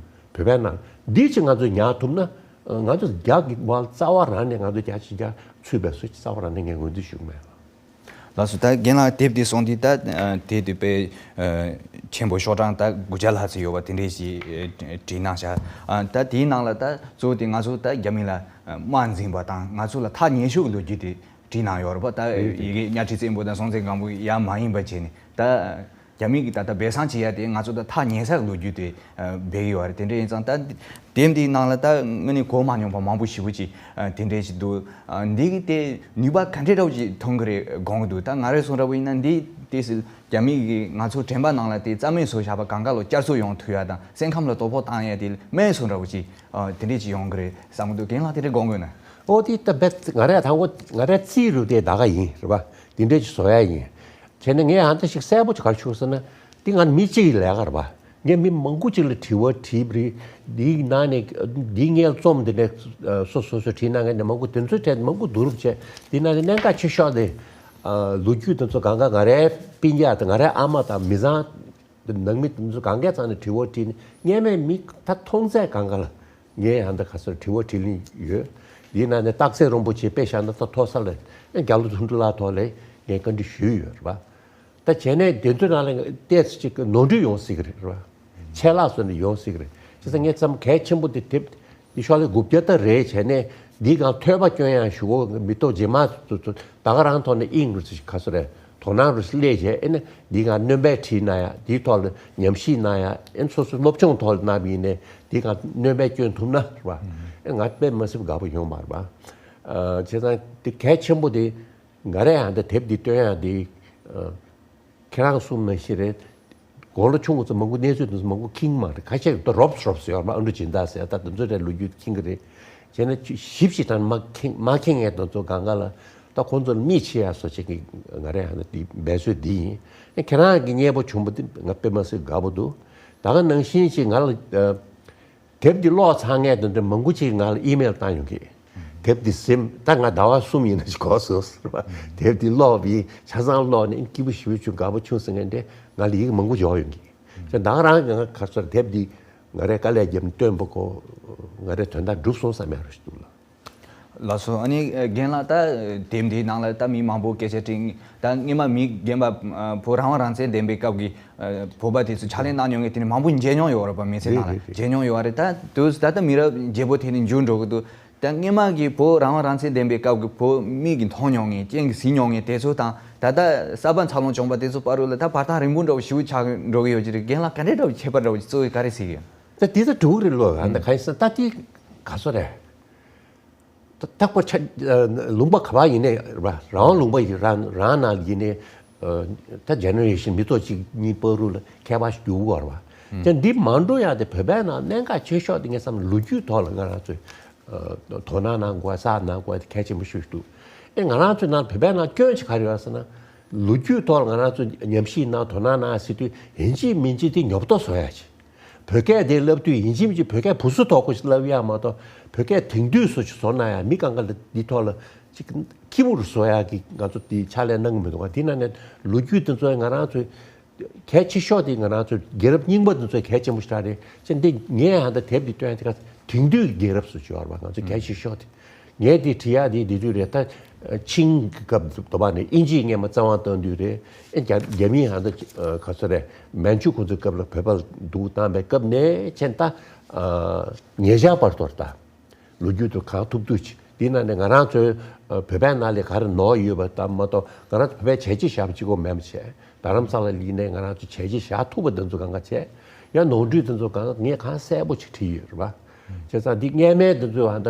བོད་པའི་ནང་འདི་ཅིག་ང་ཚོས་ཉར་ཐུབ་ན་ང་ཚོ་རྒྱ་གི་བར་རྩ་བ་རང་ནས་ང་ཚོ་རྒྱ་ཆེ་རྒྱ་ཚུད་པའི་སྲོལ་རྩ་བ་རང་ནས་ངས་ངོས་འཛིན་ཞུ་གི་མེད་ལ། ལགས་སོ། ད་རྒན་ལགས་དེབ་འདི་སོང་དུས་ད་དེབ་འདི་དཔེ་ཆེན་པོ་ཤོག་གྲངས་ད་དགུ་བརྒྱ་ལྷག་ཙམ་ཡོད་པ་དེ་འདྲས་ཞིག་བྲིས་གནང་ཤག་ད་དེའི་ནང་ལ་ད་གཙོ་བོ་དེ་ང་ཚོ་ད་རྒྱ་མི་ལ་དམག་འཛིང་བ་དང་ང་ཚོ་ལ་ཐག་ཉེ་ཤོས་ཀྱི་ལོ་རྒྱུས་དེ་བྲིས་གནང་ཡོད་རེད་པ། ད་ཡི་གེ་གཉའ་ཁྲི་བཙན་པོ་དང་སྲོང་བཙན་སྒམ་པོ་ཡང་མ་ཡིན་པ་བྱས་ནས་ད། རྒྱ་མི་གིས་ད་ལྟ་སྦས་གསང་བྱེད་ཡ་དེ་ང་ཚོ་ད་ཐག་ཉེ་ས་གི་ལོ་རྒྱུས་དེ་ཨ་སྦས་ཀྱི་ཡོད་རེད། དེ་འདྲ་ཡིན་ཙང་ད་དེབ་འདིའི་ནང་ལ་ད་དངོས་གནས་གོ་མ་མྱོང་པ་མང་པོ་ཞེ་པོ་ཅིག་ཨ་དེ་འདྲ་ཞིག་འདུག་ཨ་འདི་གི་དེ་ནུས་པ་ག་འདྲ་འདྲ་བོ་ཅིག་ཐོན་གི་རེད་དགོངས་ཀྱི་འདུག་ད་ང་རས་གསུངས་འདྲ་བོ་ཡིན་ན་འདི་དེ་སྲིད་རྒྱ་མི་གིས་ང་ཚོ་དྲན་པ་ནང་ལ་དེ་རྩ་མེད་བཟོ་བཞག་པ་གང་ག་ལོ་བསྐྱར་གསོ་ཡོང་ཐུབ་ཡ་དང་སེམས་ཁམས་ལ་དོ་ཕོག་བཏང་ཡ་དེ་སྨན་བཟོ་འདྲ་བོ་ཅིག་ཨ་དེ་འདྲ་ཅིག་ཡོང་གི་རེད་བསམ་གི་འདུག་རྒན་ལགས་དེ་འདྲ་དགོངས་ཀྱི་ཡོད་ན། ཨོ་དེ་ད་རྦད་ང་རས་དང་པོ་ང་རས་རྩིས་རུ་དེ་ད་ག་ཡིན་རེད་པ། དེ་འདྲ་ཅིག་བཟོ་ཡ་ཡིན། བྱས་ནས་ངས་ཨ་འདྲ་ཞིག་གསལ་པོ་ཅིག་ག་རེ་ཞུ་ཟེར་ན། འདི་ང་མི་གཅིག་གི་ལས་ཀ་རེད་པ། ངས་མི་མང་པོ་ཅིག་ལ་དྲི་བ་དྲིས་པ་རེད། འདིའི་ནང་ནས་འདིའི་སྔོན་རྩོམ་འདི་ནས་སོ་སོ་སོ་དྲིས་གནང་མཁན་ནས་མང་པོ་དེ་ཚོའི་གྲས་མང་པོ་བསྡུ་རུབ་བྱས་འདི་ནང་ནས་གནད་འགག་ཆེ་ཤོས་དེ་ལོ་རྒྱུས་དེ་ཚོ་གང་ག་ང་རའི་སྤུན་ཀྱག་དང་ང་རའི་ཨ་མ་དང་མི་ཚང་ནང་མི་དེ་ཚོ་གང་གའི་རྩ་ནས་དྲི་བ་དྲིས་ནས་སྔོན་མའི་མི་ད་མཐོང་ཚད་གང་ག་ལ། ངས་ཡང་ད་ག་ཚོད་དྲི་བ་དྲིས་ལན་ཡོད། འདིའི་ནང་ནས་སྟག་འཚེར་རིན་པོ་ཆེ་དཔེ་བཞག་ན་ད་མཐོ་ས་ལ་རྒྱ་ལོ་ཐུང་ཐུང་ལ་ཐོག་ལས་ངས་བཀའ་འདྲི་ཞུས་ཡོད་རེད་པ། ད་བྱས་ནས་དེ་ཚོའི་ནང་ལ་ཏོག་ཙམ་ཅིག་ནོར་འཁྲུལ་ཡོང་སྲིད་ཀྱི་རེད་རེད་པ། ཆད་ལྷག་སོང་ནས་ཡོང་སྲིད་ཀྱི་རེད། བྱས་ཙང་ངས་ཙམ་གལ་ཆེན་པོ་དེ་དེབ་འདི་ཤོག་ལྷེ་དགུ་བརྒྱ་ད་རེད་བྱས་ནས་འདིའི་སྒང་ཐོས་པ་སྐྱོན་ཡང་ཞུ་གོ་མི་ཐོག་རྗེས་མ་ད་ག་རང་ཐོག་ནས་དབྱིངས་རུ་ཅིག་ག་ཚོད་རེད། དོ་སྣང་རུ་སླེབས་རྗེས་ཨེ་ནི་འདི་ག་སྣོན་པ་བྲིས་གནང་ཡ། འདིའི་ཐོག་ལ་ཉམས་ཞིབ་གནང་ཡ། ཨེ་ནི་སོ་སོའི་སློབ་སྦྱོང་ཐོག་ལ་གནང་བ་ཡིན་ནའི་འདི་ག་སྣོན་པ་སྐྱོན་ཐུབ་ན་རེད་པ། ཨེ་ང་དཔེ་མ་སྲིད་པ་དགའ་པོ་ཡོང་བ་རེད་པ། ཨ་བྱས་ཙང་འདི་གལ་ཆེན་པོ་དེ་ང་རས་ཡང་འདི་དེབ་འདི་བཏོན་ཡ་འདི་ཨ་ཁྱེད་རང་གསུངས་ནང་བཞིན་རེད། དགུང་ལོ་ཆུང་ངུ་ཚོ་མང་པོ་གནས་ཚུལ་དེ་ཚོ་མང་པོ་མཁྱེན་གྱི་མ་རེད། ཁ་ཤས་ཀྱིས་ད་རོབ་རོབ་ཟེར་བ་རེད་པ། ཨ་འབྲུག་སྦྱིན་བདག་ཟེར་ད་དེ་ཚོ་རེད་ལོ་རྒྱུས་མཁྱེན་གྱི་རེད། བྱས་ན་ཞིབ་ཞིབ་དང་མ་མཁྱེན་མ་མཁྱེན་མཁན་དེ་ཚོ་སྒང་ག་ལ་ད་ཁོང་ཚོ་ལ་མིག་ཕྱེ་ཡ་བཟོ་བྱེད་ཀྱི་ང་རའི་ཧ་ན་དེ་འབད་རྩོལ་འདི་ཡིན། ཨེ་ཁྱེད་རང་གི་སྙན་པོ་བྱུང་བ་དེ་ང་དཔེ་མ་སྲིད་དགའ་པོ་འདུག་ད་ག་ནང་བཞིན་ཅིག་ང་ལ་ཨ་དེབ་འདི་ཀློག་ཚར་མཁན་དེ་འདྲ་མང་པོ་ཅིག་ང་ལ་ཨི་མེལ་བཏང་ཡོང་གི། དེབ་འདི་ཟིན་ད་ང་ཟླ་བ་གསུམ་ཡིན་ན་ཅིག་གོ་སོང་ཟེར་བ། དེབ་འདི་ཀློག་པའི་ཆ་ཚང་ཀློག་ནས་སྐྱིད་པོ་ཞེ་པོ་བྱུང་དགའ་པོ་བྱུང་ཟེར་མཁན་དེ་ང་ལ་ཡི་གེ་མང་པོ་འབྱོར་ཡོང་གི། ད་ག་རང་གི་ང་ག་ཚོད་དེབ་འདི་ང་རའི་དཀའ་ལས་བརྒྱབ་ནས་བཏོན་པ་གོ། ང་རའི་དོན་དག་འགྲུབ་སོང་བསམ་ཡ་རོ་ཞིག་འདུག་ལ། ལགས་སོ། ཨ་ནི་རྒན་ལགས་ད་དེབ་འདིའི་ནང་ལ་ད་མི་མང་པོ་སྐད་ཆ་དྲིས། ད་སྔོན་མ་མི་རྒན་པ་བོད་རང་དབང་རང་བཙན་ལྡན་པའི་སྐབས་ཀྱི་བོད་པ་དེ་ཚོ་ཕྱག་ལས་གནང་མྱོང་མཁན་དེ་ནི་མང་པོ་མཇལ་མྱོང་ཡོད་རེད་པ། མི་ཚེ་ནང་ལ་རེད་རེད་རེད། མཇལ་མྱོང་ཡོད་རེད། ད་དུས་ད་ལྟ་མི་རབས་བརྗེ་པོ་དེ་ནི་འགྱུར་འགྲོ་གི་འདུག་ད་སྔོན་མ་གི་བོད་རང་དབང་རང་བཙན་ལྡན་པའི་སྐབས་ཀྱི་བོད་མི་གི་མཐོང་མྱོང་མཁན་རྐྱེན་གྱིས་གཟིགས་མྱོང་མཁན་དེ་ཚོ་དང་ད་ལྟ་གསར་པ་འཚར་ལོངས་བྱུང་བ་དེ་ཚོ་བར་དུ་ལ་ད་བར་ཐག་རིང་པོ་འདྲ་བོ་ཞེ་པོ་ཆགས་འགྲོ་གི་ཡོད་ཀྱི་རེད། རྒན་ལགས་ག་འདྲའི་འདྲ་བོ་ཁྱད་པར་འདྲ་བོ་ཅིག་གཙོ་བོའི་ག་རེ་གཟིགས་ཡོད། ད་དེ་ཚོ་འགྲོ་གི་རེད་ལོ། ཨ་ད་ག་ཡིན་ཟེར་ད་དེ་ག་ཚོད་རེད། ད་རྟག་པར་ཆ་ལུང་པ་ག་པར་ཡིན་ནའི་ར་རང་ལུང་པ་ཡིན་རང་རང་ནང་ཡིན་ནའི་ད་ཇེ་ནེ་རེ་ཤན་མི་ཐོག་གཅིག་གཉིས་བར་དུ་ལ་ཁྱད་པར་ཞིག་འགྱུར་བ་རེད་བ། ད་འདི་མ་འགྲོ་ཡ་དེ་བོད་པའི་ནང་གནད་འགག་ཆེ་ཤོས་དེ་ངས་བསམ་ལོ་རྒྱུས་ཐོག་ལ་ང་རང་ཚོས་དོ་སྣང་གནང་དགོས་བསམ་གནང་དགོས་དེ་གལ་ཆེན་པོ་ཤོས་ཤིག་འདུག་ཨེ་ང་རང་ཚོའི་ནང་བོད་པའི་ནང་སྐྱོན་ཅིག་ག་རེ་ཡོད་ཟེར་ན། ལོ་རྒྱུས་ཐོག་ལ་ང་རང་ཚོ་ཉམས་ཞིབ་གནང་དོ་སྣང་གནང་ཟེར་དུས་ཡིན་གཅིག་མིན་གཅིག་དེ་ཉོབ་ཏོ་བཟོ་ཡ་ཅིག་བོད་སྐད་དེ་བསླབ་དུས་ཡིན་གཅིག་མིན་གཅིག་བོད་སྐད་བུ་སུ་དོག་པོ་ཞིག་བསླབ་ཡ་མ་གཏོགས་བོད་སྐད་དེང་དུས་སུ་ཅིག་བཟོ་གནང་ཡ་མི་གང་ག་ལ་འདི་ཐོག་ལ་ཅིག་སྐྱིད་པོ་རུ་བཟོ་ཡ་གི་ང་ཚོ་འདི་ཕྱག་ལས་གནང་གི་མི་འདུག་ག་དེ་ནང་ནས་ལོ་རྒྱུས་དེ་ཚོ་ང་རང་ཚོའི་ གལ་ཆེ་ཤོས་དེ་ང་རང་ཚོ་རྒྱལ་རབས་རྙིང་པ་འདི་ཚོ་གལ་ཆེན་པོ་ཞིག་རེད། ཅེས་འདི་ངས་ཧ་ད་དེབ་འདི་བཏོན་དེ་ག་དེང་དུས་རྒྱལ་རབས་སུ་འབྱོར་བ་ང་ཚོ་གལ་ཆེ་ཤོས་དེ། ངས་འདི་བྲིས་ཡག་འདི་འདི་དུས་རེད་ད། ཆིང་གི་སྐབས་དུ་བ་ནས་ཨིན་ཇིའི་སྔས་མ་རྩ་བ་བཏང་དུས་རེད། ཨེ་རྒྱ་རྒྱ་མིའི་ཧ་ད་ག་ཚོད་རེད། མན་ཇུ་ཁོ་ཚོའི་སྐབས་ལ་བོད་པ་ལ་སྡུག་བཏང་བའི་སྐབས་ནས་ཕྱིན་ད། ཉེ་ཆར་བར་དུ་ད། ལོ་རྒྱུས་དེ་གང་ཐུབ་ཐུབ་ཅིག་འདི་ནང་ནས་ང་རང་ཚོའི་བོད་པའི་ནང་ལས་ག་རེ་ནོར་ཡོད་པ་ལྟ་མ་གཏོགས་ང་རང་ཚོ་བོད་པའི་བྱས་རྗེས་བཞག་པ་གཅིག་པོ་མེད་པ་བྱས། རྡ་རམ་ས་ལ་ལ་ཡིན་ནའི་ང་རང་ཚོ་བྱས་རྗེས་བཞག་ཐུབ་པ་འདི་ཚོ་གང་ག་བྱས། ཡང་ནོར་འཁྲུལ་འདི་ཚོ་གང་ག་ངས་གང་གསལ་པོ་ཅིག་བྲིས་ཡོད་རེད་པ། བྱས་ཙང་འདི་སྔས་མའི་འདི་ཚོ་ཧ་ད་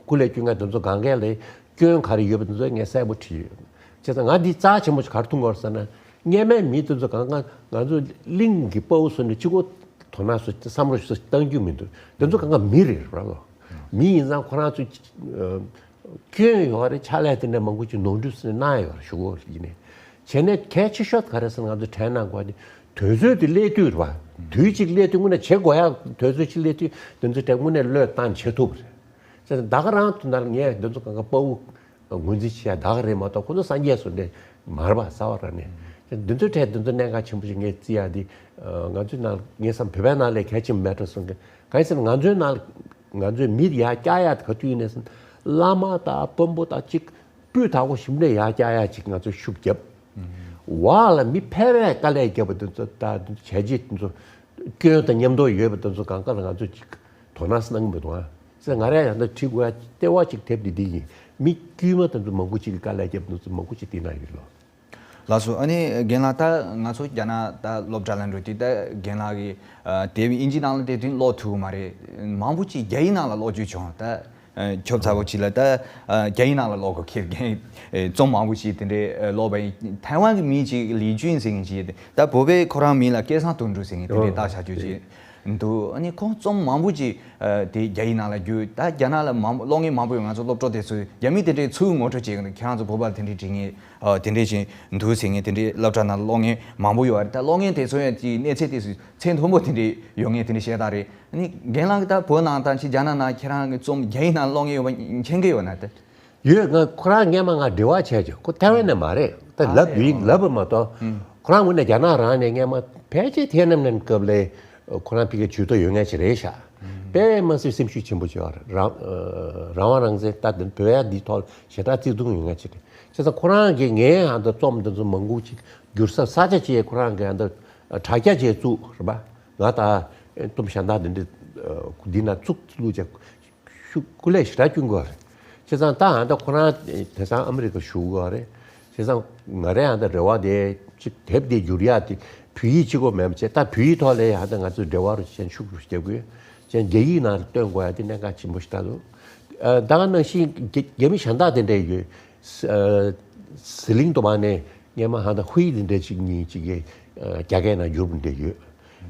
སྐུ་ལས་བསྐྱོན་མཁན་འདི་ཚོ་གང་ག་ལས་སྐྱོན་ག་རེ་ཡོད་པ་འདི་ཚོ་ངས་གསལ་པོ་བྲིས་ཡོད། བྱས་ཙང་ང་འདི་རྩ་ཆེན་པོ་ཞིག་ག་རེ་མཐོང་གི་ཡོད་ཟེར་ན། སྔས་མའི་མི་དེ་ཚོ་གང་ག་ང་ཚོ་གླིང་གི་དཔའ་བོ་ཚོ་ནི་གཅིག་པོ་དོ་སྣང་སོ་བསམ་བློ་སོ་བཏང་རྒྱུ་མི་འདུག་དེ་ཚོ་གང་ག་མི་རེད་ར་ལོ། མི་ཡིན་ཙང་ཁོ་རང་ཚོ་སྐྱོན་ཡོད་རེད། ཕྱག་ལས་དེ་འདྲ་མང་པོ་ཅིག་ནོར་འཁྲུལ་སོ་ནི་གནང་ཡོད་རེད་ཞུ་གོ་ཡིན་ནས། བྱས་ནས་གལ་ཆེ་ཤོས་ག་རེ་ཟེར་ན་ང་ཚོ་དྲན་གནང་དགོས་ནི་དུས་ཚོད་དེ་སླེབས་དུས་རེད་པ། དུས་གཅིག་སླེབས་དུས་དངོས་གནས་བྱེད་དགོས་ཡག་དུས་ཚོད་གཅིག་སླེབས་དུས་དེ་ཚོ་དྲན་དངོས་གནས་བློས་བཏང་བྱེད་ཐུབ་རེད། བྱས་ཙང་ད་ག་རང་དུ་ན་ངས་དེ་ཚོ་གང་ག་དཔའ་བོ་ངོས་འཛིན་བྱེད་ཡ་ད་ག་རེད་མ་གཏོགས་ཁོ་ཚོ་སངས་རྒྱས་སུ་འདྲེ་མར་པ་ས་བ་ར་ནས་འདི་ཚོའི་གྲས་འདི་ཚོ་གནད་འགག་ཆེན་པོ་ཞིག་ངས་བརྩི་ཡ་འདི་ང་ཚོའི་ནང་ངས་བསམ་བོད་པའི་ནང་ལས་གལ་ཆེན་མེད་འགྲོ་སོང་གི་གང་ཡིན་ཟེར་ན་ང་ཚོའི་ནང་ང་ཚོའི་མི་ཡར་བསྐྱར་ཡ་ག་དུས་ཡིན་ནས་བླ་མ་དང་དཔོན་པོ་དང་གཅིག་སྤུས་དག་པོ་ཞིམ་འདྲ་ཡར་བསྐྱར་ཡ་གཅིག་ང་ཚོས་ཤུགས་བརྒྱབ། འོག་ལ་མི་ཕལ་བས་དཀའ་ལས་བརྒྱབ་པ་འདི་ཚོ་ད་བྱས་རྗེས་འདི་ཚོ་སྐྱོན་དང་མཉམ་དུ་ཡོད་པ་དེ་ཚོ་གང་ག་ལ་ང་ཚོས་ཅིག་དོ་སྣང་གནང་གི་མི་འདུག་ཨ། ཟེར་ང་རས་ཡང་ད་བྲིས་དགོས་ཡ་ལྟེ་བ་ཅིག་དེབ་འདི་འདི་ཡིན། མི་དཀྱུས་མ་དེ་ཚོ་མང་པོ་ཅིག་གིས་དཀའ་ལས་བརྒྱབ་འདུག་ཚོ་མང་པོ་ཅིག་བལྟས་ན་ཡོད་ལོ། ལགས་སོ། ཨ་ནི་རྒན་ལགས་ད་ང་ཚོ་རྒྱ་ནག་ད་སློབ་གྲྭ་ལ་འགྲོ་དུས་ད་རྒན་ལགས་ཀྱིས་དེབ་དབྱིན་ཇི་ནང་ལ་དེ་དུས་ཀློག་ཐུབ་ཀྱི་མ་རེད། མང་པོ་ཅིག་རྒྱ་ཡིག་ནང་ལ་ཀློག་རྒྱུ་བྱུང་ད། ཁྱོད་ཚ་བོ་ཅིག་ལ་ད་རྒྱ་ཡིག་ནང་ལ་ཀློག་གི་ཁེར་རྒན་རྩོམ་མང་པོ་ཅིག་དེ་འདྲའི་ཀློག་པ་ཡིན། ཐའེ་ཝན་གྱི་མི་ཅིག་ལི་ཅུན་ཟེར་མཁན་ཅིག་ད་བོད་པས་ཁོ་རང་མིང་ལ་སྐལ་བཟང་དོན་གྲུབ་ཟེར་མཁན་དེ་འདྲའི་རྟགས་ཆགས་རྒྱུ་ཅིག་འདུག་ཨ་ནི་ཁོང་རྩོམ་མང་པོ་ཅིག་དེ་རྒྱ་ཡིག་ནང་ལ་བསྒྱུར། ད་རྒྱ་ནག་ལ་མང་པོ་ཀློག་མཁན་མང་པོ་ཡོད། ང་ཚོ་སློབ་གྲོགས་དེ་ཚོས་རྒྱ་མི་དེ་འདྲའི་ཚུར་ངོ་སྤྲོད་བྱེད་ཀྱི་འདུག་ཁྱེད་རང་ཚོ་བོད་པ་ལ་དེ་འདྲའི་བྲིས་མཁན་དེ་འདྲའི་ཅིག་འདུག་ཟེར་མཁན་དེ་འདྲའི་སློབ་གྲྭ་ནང་ལ་ཀློག་མཁན་མང་པོ་ཡོད་རེད། ད་ཀློག་མཁན་དེ་ཚོ་ཡང་ཅིག་གནས་ཚད་དེ་ཚོ་ཚད་མཐོན་པོ་དེ་འདྲའི་ཡོད་མཁན་དེ་འདྲའི་བཤད་སྟངས་རེད། ཨ་ནི་རྒན་ལགས་ཀྱིས་ད་བོད་ནང་དང་ཕྱི་རྒྱ་ནག་ནང་ཁྱེད་རང་གི་རྩོམ་རྒྱ་ཡིག་ནང་ཀློག་མཁན་ཡོད་པ་མཁྱེན་གྱི་ཡོད་ན་ད། ཡོད། ང་ཁོ་རང་སྔས་མ་ང་འབྲེལ་བ་བྱས་ཀྱི་ཁོ་ཐའེ་ཝན་ནས་མ་རེད། ད་ཨ་ལབ་ཡིན་ལབ་པ་མ་གཏོགས་ཁོ་རང་ངོས་ནས་རྒྱ་ནག་རང་ནས་སྔས་མ་ཕལ་ཆེར་ཐའེ་ཝན་ནས་སྐབས་ལས་ཁོ་རང་ཕ་གིར་ཇུས་གཏོགས་ཡོད་མཁན་ཞིག་རེད་ཤག་དཔེ་མ་སྲིད་སེམས་ཤུགས་ཆེན་པོ་བྱས་པ་རེད། རང་རང་དབང་རང་བཙན་ད་དེ་བོད་ཡ་འདིའི་ཐོག་ཞེ་དྲག་བརྩེ་དུང་ཡོད་མཁན་ཞིག་རེད། བྱས་ཙང་ཁོ་རང་གིས་ངའི་ཧ་ད་རྩོམ་འདི་ཚོ་མང་པོ་ཅིག་བསྒྱུར་ས་ས་ཆ་ཅིག་ཁོ་རང་གིས་ཧ་ད་དྲ་རྒྱ་ཅིག་བཙུགས་རེད་པ། ང་ད་ཨེ་གཏུམ་ཤ་སྟག་འདི་འདྲ་ཨ་འདི་ན་བཙུགས་བླུགས་བྱས་ཤུགས་སྐུ་ལས་ཞེ་དྲག་བསྐྱོན་དགོས་རེད། བྱས་ཙང་ད་ཨ་ད་ཁོ་རང་དེང་སང་ཨ་མི་རི་ཀ་བཞུགས་ཡོད་རེད། བྱས་ཙང་ང་རའི་ཨ་ད་རེ་བ་དེ་ཅིག་དེབ་དེ་བསྒྱུར་ཡག་དེ་བོད་ཡིག་གཅིག་པོ་མེད་པ་བྱས། ད་བོད་ཡིག་ཐོག་ལ་ཨ་ད་ང་ཚོས་འབྲེལ་བ་རུ་བྱས་ཤུགས་རུ་རྒྱབ་དགོས། བྱས་རྒྱ་ཡིག་ནང་ལ་བཏོན་དགོས་ཡག་དེ་གནད་འགག་ཆེན་པོ་ཞིག་ད་འདུག་ཨ་ད་ག་ནང་བཞིན་རྒྱ་རྒྱ་མི་གཞན་དག་དེ་འདྲ་ཡོད། ཟི་ཨ་ཟི་ལིང་དུ་མ་ནས་སྔས་མ་ཧ་ད་ཧུའི་དེ་འདྲ་ཅིག་གཉིས་ཅིག་གིས་ཨ་རྒྱ་སྐད་ནང་བསྒྱུར་བ་འདྲ་ཡོད།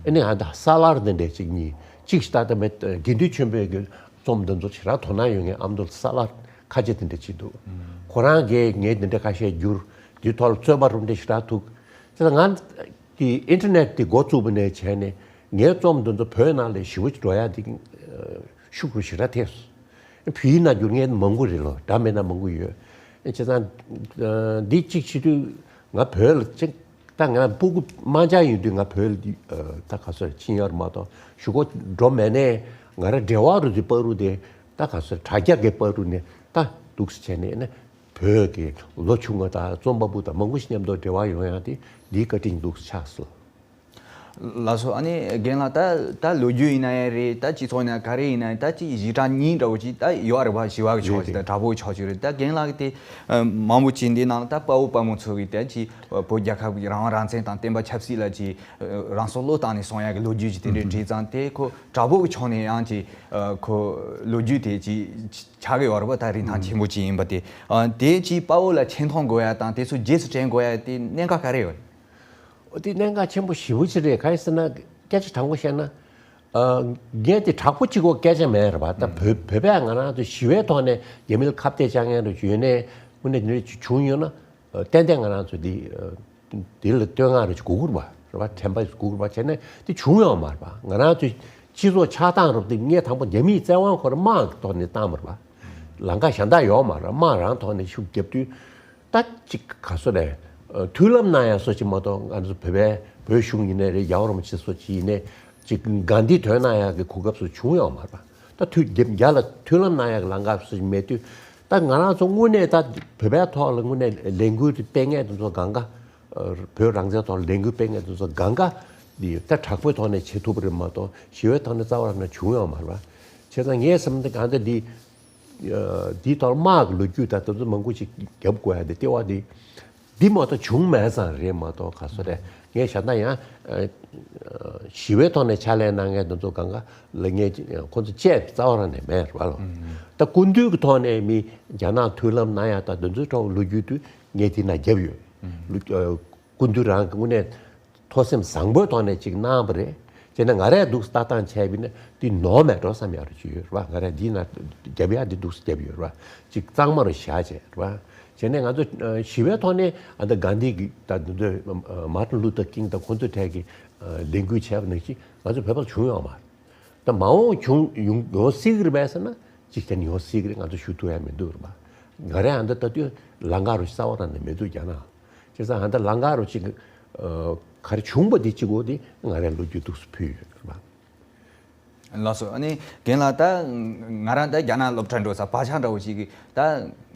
ཨ་ནི་ཧ་ད་ས་ལར་དེ་འདྲ་ཅིག་གཉིས་ཅིག་ཞིག་ད་ལྟ་མེད། དགེ་འདུན་ཆོས་འཕེལ་གྱི་རྩོམ་འདི་ཚོ་ཞེ་དྲག་དོ་སྣང་ཡོད་མཁན་ཨ་མདོ་ས་ལར་ཁ་ཆེ་དེ་འདྲ་ཅིག་འདུག་ཁོ་རང་གིས་ངས་འདི་འདྲ་ཁ་ཤས་བསྒྱུར། འདིའི་ཐོག་ལ་རྩོད་པ་རུ་འདྲ་ཞེ་དྲག་ཐུག་དེ་ལ་ང་དེ་ཨིན་ཊར་ནེཊ་དེ་འགོ་བཙུགས་པ་ནས་བྱས་ནས་ངའི་རྩོམ་འདི་ཚོ་བོད་ནང་ལ་ཞེ་པོ་ཅིག་འགྲོ་ཡག་དེ་ཤུགས་རུ་ཞེ་དྲག་ཐེབས་སོང་། བོད་ཡིག་ནང་བསྒྱུར་མཁན་མང་པོ་རེད་ལོ། འདྲ་མིན་ན་མང་པོ་ཡོད། བྱས་ཙང་འདི་གཅིག་བྱེད་དུས་ང་བོད་ལ་ཅིག་ད་ང་སྤུ་གུ་དམར་འབྱར་ཡིན་དུས་ང་བོད་ལ་ད་ག་ཚོད་ཕྱིན་ཡོད་རེད་མ་གཏོགས་གཞུག་གུ་འགྲོ་མེད་ནས་ང་རང་འབྲེལ་བ་རུ་དེ་པ་རུ་དེ་ད་ག་ཚོད་དྲ་རྒྱ་གི་པ་རུ་ནས་ད་འདུག་སེ་བྱས་ནས་ནི་བོད་ཀྱི་ལོ་ཆུང་བ་དང་རྩོམ་པ་པོ་དང་མང་པོ་ཞིག་མཉམ་དུ་འབྲེལ་བ་ཡོང་ཡག་དེ་འདིའི་བཀའ་དྲིན་འདུག་སེ་ཆགས་སོང་། ལགས་སོ། ཨ་ནི་རྒན་ལགས་ད་ད་ལོ་རྒྱུས་ཡིན་ན་ཡང་རེད། ད་སྤྱི་ཚོགས་ཡིན་ན་ག་རེ་ཡིན་ན་ཡང་ད་ཅིག་ཞེ་དྲག་སྙིང་འདྲ་བོ་ཅིག་ད་ཡོད་རེད་པ། ཞི་བ་གི་ཕྱོགས་ཅིག་དང་དྲག་པོའི་ཕྱོགས་ཅིག་རེད། ད་རྒན་ལགས་ཀྱི་དེ་མང་པོ་ཅིག་འདི་ནང་ད་དཔའ་བོ་དཔའ་མོ་ཚོ་གི་ད་ཅིག་བོད་རྒྱལ་ཁབ་ཀྱི་རང་དབང་རང་བཙན་དང་བསྟན་པ་ཆབ་སྲིད་ལ་ཅིག་རང་སྲོག་བློས་བཏང་ནས་སོང་ཡག་གི་ལོ་རྒྱུས་ཅིག་དེ་འདྲའི་བྲིས་ཙང་དེ་ཁོ་དྲག་པོ་གི་ཕྱོགས་ནས་ཡང་ཅིག་ཁོ་ལོ་རྒྱུས་དེ་ཅིག་ཆགས་ཀྱི་ཡོད་རེད་པ། ད་རིན་ཐང་ཆེན་པོ་ཅིག་ཡིན་པ་དེ་དེ་ཅིག་དཔའ་བོ་ལ་ཆེ་མཐོང་དགོས་ཡག་དང་དེ་ཚོ་རྗེས་སུ་དྲན་དགོས་ཡག་དེ་གནད་འགག་ག་རེ་ཡོད། འོ་དེ་གནད་འགག་ཆེན་པོ་ཞེ་པོ་ཅིག་རེད། ག་རེ་ཟེར་ན་སྐད་ཆ་དྲང་པོ་བཤད་ན། ཨ་ངས་དེ་དྲག་པོ་གཅིག་པོ་སྐད་ཆ་མེད་རེད་པ། ད་བོད་བོད་པས་ང་རང་ཚོ་ཞི་བའི་ཐོག་ནས་རྒྱ་མི་ལ་ཁ་གཏད་བཅག་མཁན་རུ་ཡོད་ནས་དངོས་གནས་འདི་འདྲ་བྱུང་ཡོད་ན་ཨ་ཏན་ཏན་ང་རང་ཚོ་འདི་ཨ་འདི་ལ་བསྟོད་བསྔགས་རུ་དགོས་ཀྱི་རེད་པ། རེད་པ། དྲན་པ་དགོས་ཀྱི་རེད་པ། བྱས་ནས་དེ་བྱུང་ཡོད་མ་རེད་པ། ང་རང་ཚོའི་སྤྱི་ཚོགས་ཆགས་སྟངས་རུ་དེ་ངས་དང་པོ་རྒྱ་མིའི་བཙན་དབང་ཁོ་རང་དམག་གི་ཐོག་ནས་བཏང་བ་རེད་པ། ལམ་ཁ་གཞན་དག་ཡོད་མ་རེད། དམག་རང་ཐོག་ནས་ཤུགས་བརྒྱབ་དུས། ད་ཅིག་ག་སོ་རེད། མཐུན་ལམ་གནང་ཡ་སོགས་ཅིག་མ་གཏོགས། ང་ཚོ་བོད་པའི་བོད་གཞུང་ཡིན་ནའི་རེད། རྒྱལ་བ་རིན་པོ་ཆེ་སོགས་ཅིག་ཡིན་ནའི་ཅིག་དགའ་བདེ་དོན་གནང་ཡ་གི་གོ་སྐབས་སུ་བྱུང་ཡོད་མ་རེད་པ། ད་མཐུན་རྒྱ་རྒྱ་ལ་མཐུན་ལམ་གནང་ཡ་གི་ལམ་ཁ་སོགས་ཅིག་མེད་དུས། ད་ང་རང་ཚོ་དངོས་གནས་ད་བོད་པའི་ཐོག་ལ་དངོས་གནས་ལས་འགུལ་དེ་སྤེལ་མཁན་དེ་ཚོ་གང་ག་བོད་རང་བཙན་ཐོག་ལས་འགུལ་སྤེལ་མཁན་དེ་ཚོ་གང་ག་འདི་ད་དྲག་པོའི་ཐོག་ནས་བྱེད་ཐུབ་པ་རེད་མ་གཏོགས། ཞི་བའི་ཐོག་ནས་རྩ་བ་རང་ནས་བྱུང་ཡོད་མ་རེད་པ། བྱས་ཙང་ངས་བསམ་ན་གང་ལྟར་འདི་འདིའི་ཐོག་དམག་གི་ལོ་རྒྱུས་དང་དེ་ཚོ་མང་པོ་ཞིག་རྒྱབ་དགོས་ཡ་འདི་ལྟེ་བ་འདི་འདི་མ་གཏོགས་བྱུང་མེད་ཙང་རེད་མ་གཏོགས། ག་སོ་རེད། ངས་བྱས་ན་ཡང་ཞི་བའི་ཐོག་ནས་ཕྱག་ལས་གནང་མཁན་དེ་ཚོ་གང་ག་ལ་ངས་ཁོང་ཚོ་བཅས་རྩ་བ་རང་ནས་མེད་རེད་པ་ལོ། ད་སྐུ་མདུན་གྱི་ཐོག་ནས་མི་རྒྱ་ནག་མཐུན་ལམ་གནང་ཡ་དང་དེ་ཚོའི་ཐོག་ལོ་རྒྱུས་དུས་ངས་དེ་ན་རྒྱབ་ཡོད། ལོ་སྐུ་མདུན་རང་གི་དངོས་གནས་ཐུགས་སེམས་བཟང་པོའི་ཐོག་ནས་ཅིག་གནང་བ་རེད། བྱས་ན་ང་རས་འདུག་ལྟ་སྟངས་བྱས་པ་ཡིན་ན་འདི་ནོར་མེད་འགྲོ་བསམ་ཡ་རུ་ཅིག་ཡོད་རེད་པ། ང་རས་འདི་ན་རྒྱབ་ཡ་འདི་འདུག་རྒྱབ་ཡོད་རེད་པ། ཅིག་གཙང་མ་རུ་བཞག་བྱས་རེད་པ། བྱས་ནས་ང་ཚོ་ཞི་བའི་ཐོག་ནས་ཨ་ད་གྷན་དྷི་གི་ད་འདི་ཚོ་མར་ཏིན་ལུ་ཐར་ཀིང་དང་ཁོང་ཚོའི་གྲས་ཀྱི་ལས་འགུལ་བྱས་པ་ནང་བཞིན་ང་ཚོ་བོད་པར་བྱུང་ཡོད་མ་རེད། ད་མ་འོངས་བྱུང་ཡོང་ཡོང་སྲིད་ཀྱི་རེད་པས་ཟེར་ན། གཅིག་བྱས་ན་ཡོང་སྲིད་ཀྱི་རེད། ང་ཚོ་ཞུ་ཐུབ་ཡ་མི་འདུག་རེད་པ། ང་རས་ཨ་ད་ལྟ་དུས་ལམ་ཁ་རུ་རྩ་བ་རང་ནས་མི་འདུག་རྒྱ་ནག་བྱས་ཙང་ཨ་ད་ལམ་ཁ་རུ་ཅིག་ག་རེ་བྱུང་པ་འདི་གཅིག་པོ་འདི་ང་རས་ལོ་རྒྱུས་འདུག་སེ་ཕུལ་ཡོད་རེད་པ། ལགས་སོ། ཨ་ནི་རྒན་ལགས། ད་ང་རང་ད་རྒྱ་ནག་སློབ་གྲྭ་འགྲོ་ས་བག་ཆགས་འདྲ་བོ་ཞིག་གི་ད་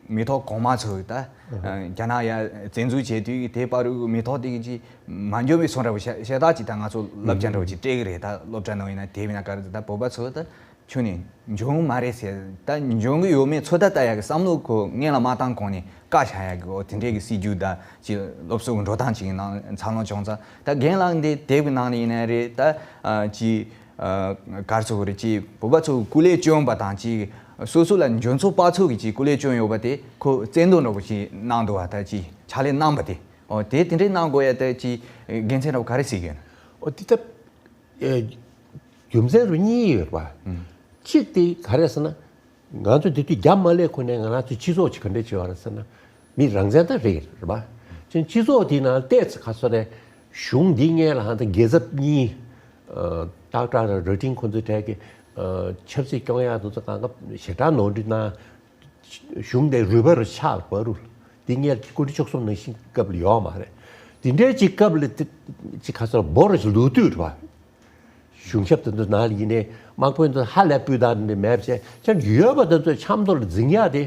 མི་ཐོག་གོང་མ་ཚོ་ད་རྒྱ་ནག་ཡ་བཙན་འཛུལ་བྱས་དུས་དེ་བར་དུ་མི་ཐོག་དེ་གི་ཅིག་མ་འཇོན་པའི་སོང་འདྲ་བོ་ཤ་ཤ་སྟག་ཅིག་ད་ང་ཚོ་བསླབ་བྱ་འདྲ་བོ་ཅིག་སྤྲད་གི་རེད། ད་སློབ་གྲྭ་ནང་ཡིན་ན་དེ་མིན་ན་ག་རེ་ད་བོད་པ་ཚོ་ད་ཁྱོན་ནས་འཇོན་མ་རེད་ཟེར། ད་འཇོན་གི་ཡོད་མེད་ཚོད་ལྟ་ལྟ་ཡ་གི་བསམ་བློ་ཁོ་སྔོན་ལ་མ་བཏང་གོང་ནས་བཀའ་བཞག་ཡ་གི་འོ་དེ་འདྲས་གི་སྲིད་ཇུས་ད་ཅིག་སློབ་གསོ་གི་འགྲོ་སྟངས་ཅིག་གི་ནང་འཚར་ལོངས་བྱུང་ཙང་། ད་རྒན་ལགས་འདི་དེབ་གི་ནང་ནས་ཡིན་ན་རེད། ད་ཨ་ཅིག་ཨ་ག་རེ་ཟེར་དགོས་རེད། ཅིག་བོད་པ་ཚོ་སྐུ་ལས་བསྐྱོན་པ་དང་། ཅིག་སོ་སོ་ལ་འཇོན་ཚོད་དཔག་ཚོད་ཀྱི་ཅིག་སྐུ་ལས་བསྐྱོན་ཡོད་པ་དེ་ཁོ་བཙན་འདོམས་འདྲ་པོ་ཞིག་གནང་འདུག་བ། ད་ཅིག་ཕྱག་ལས་གནང་པ་དེ། འོ་དེ་དེ་འདྲས་གནང་དགོས་ཡ་ད་ཅིག་དགེ་མཚན་འདྲ་པོ་ག་རེ་གཟིགས་ཡོད་ན། འོ་དེ་ད་ཨེ་རྒྱུ་མཚན་རུ་གཉིས་ཡོད་པ། ཨུམ། གཅིག་དེ་ག་རེ་ཟེར་ན། ང་ཚོ་དེ་དུས་རྒྱ་མ་སླེབས་གོང་ནས་ང་རང་ཚོའི་སྤྱི་ཚོགས་ཀྱི་ག་འདྲས་བྱེད་པ་རེད་ཟེར་ན། མི་རང་བཙན་ད་རེད་རེད་པ། ཅིང་སྤྱི་ཚོགས་དེའི་ནང་བལྟས་ཚེ་ག་ཚོད་རེད། གཞུང་འདི་སྔོན་ལ་ཧང་ད་རྒྱལ་ཚབ་གཉིས། ཨ་སྟག་བྲག་དང་རྭ་སྒྲེང་ཁོང་ཚོའི་གྲས་ཀྱི་ཨ་ཆབ་སྲིད་སྐྱོང་ཡག་དེ་ཚོ་གང་ག་ཞེ་དྲག་ནོར་འཁྲུལ་གནང་། གཞུང་དེ་རུས་པ་རུ་ཆག་བར་དུ། འདི་སྔོན་སྐུ་ཕྲེང་བཅུ་གསུམ་ནང་བཞིན་སྐབས་ལ་ཡོད་མ་རེད། དེ་འདྲའི་ཅིག་སྐབས་ལ་དེ་ཅིག་ག་ཚོད་འབོར་ལུས་དུས་རེད་པ། གཞུང་ཞབས་དེ་ཚོ་ནང་ལ་ཡིན་ནའི་དམག་དཔོན་ཚོ་ཧ་ལས་སྤུས་དག་འདི་མེད་པ་བྱས། ཅང་ཡོད་པ་དེ་ཚོ་ཆབ་མདོ་ལ་འཛིང་ཡག་དེ་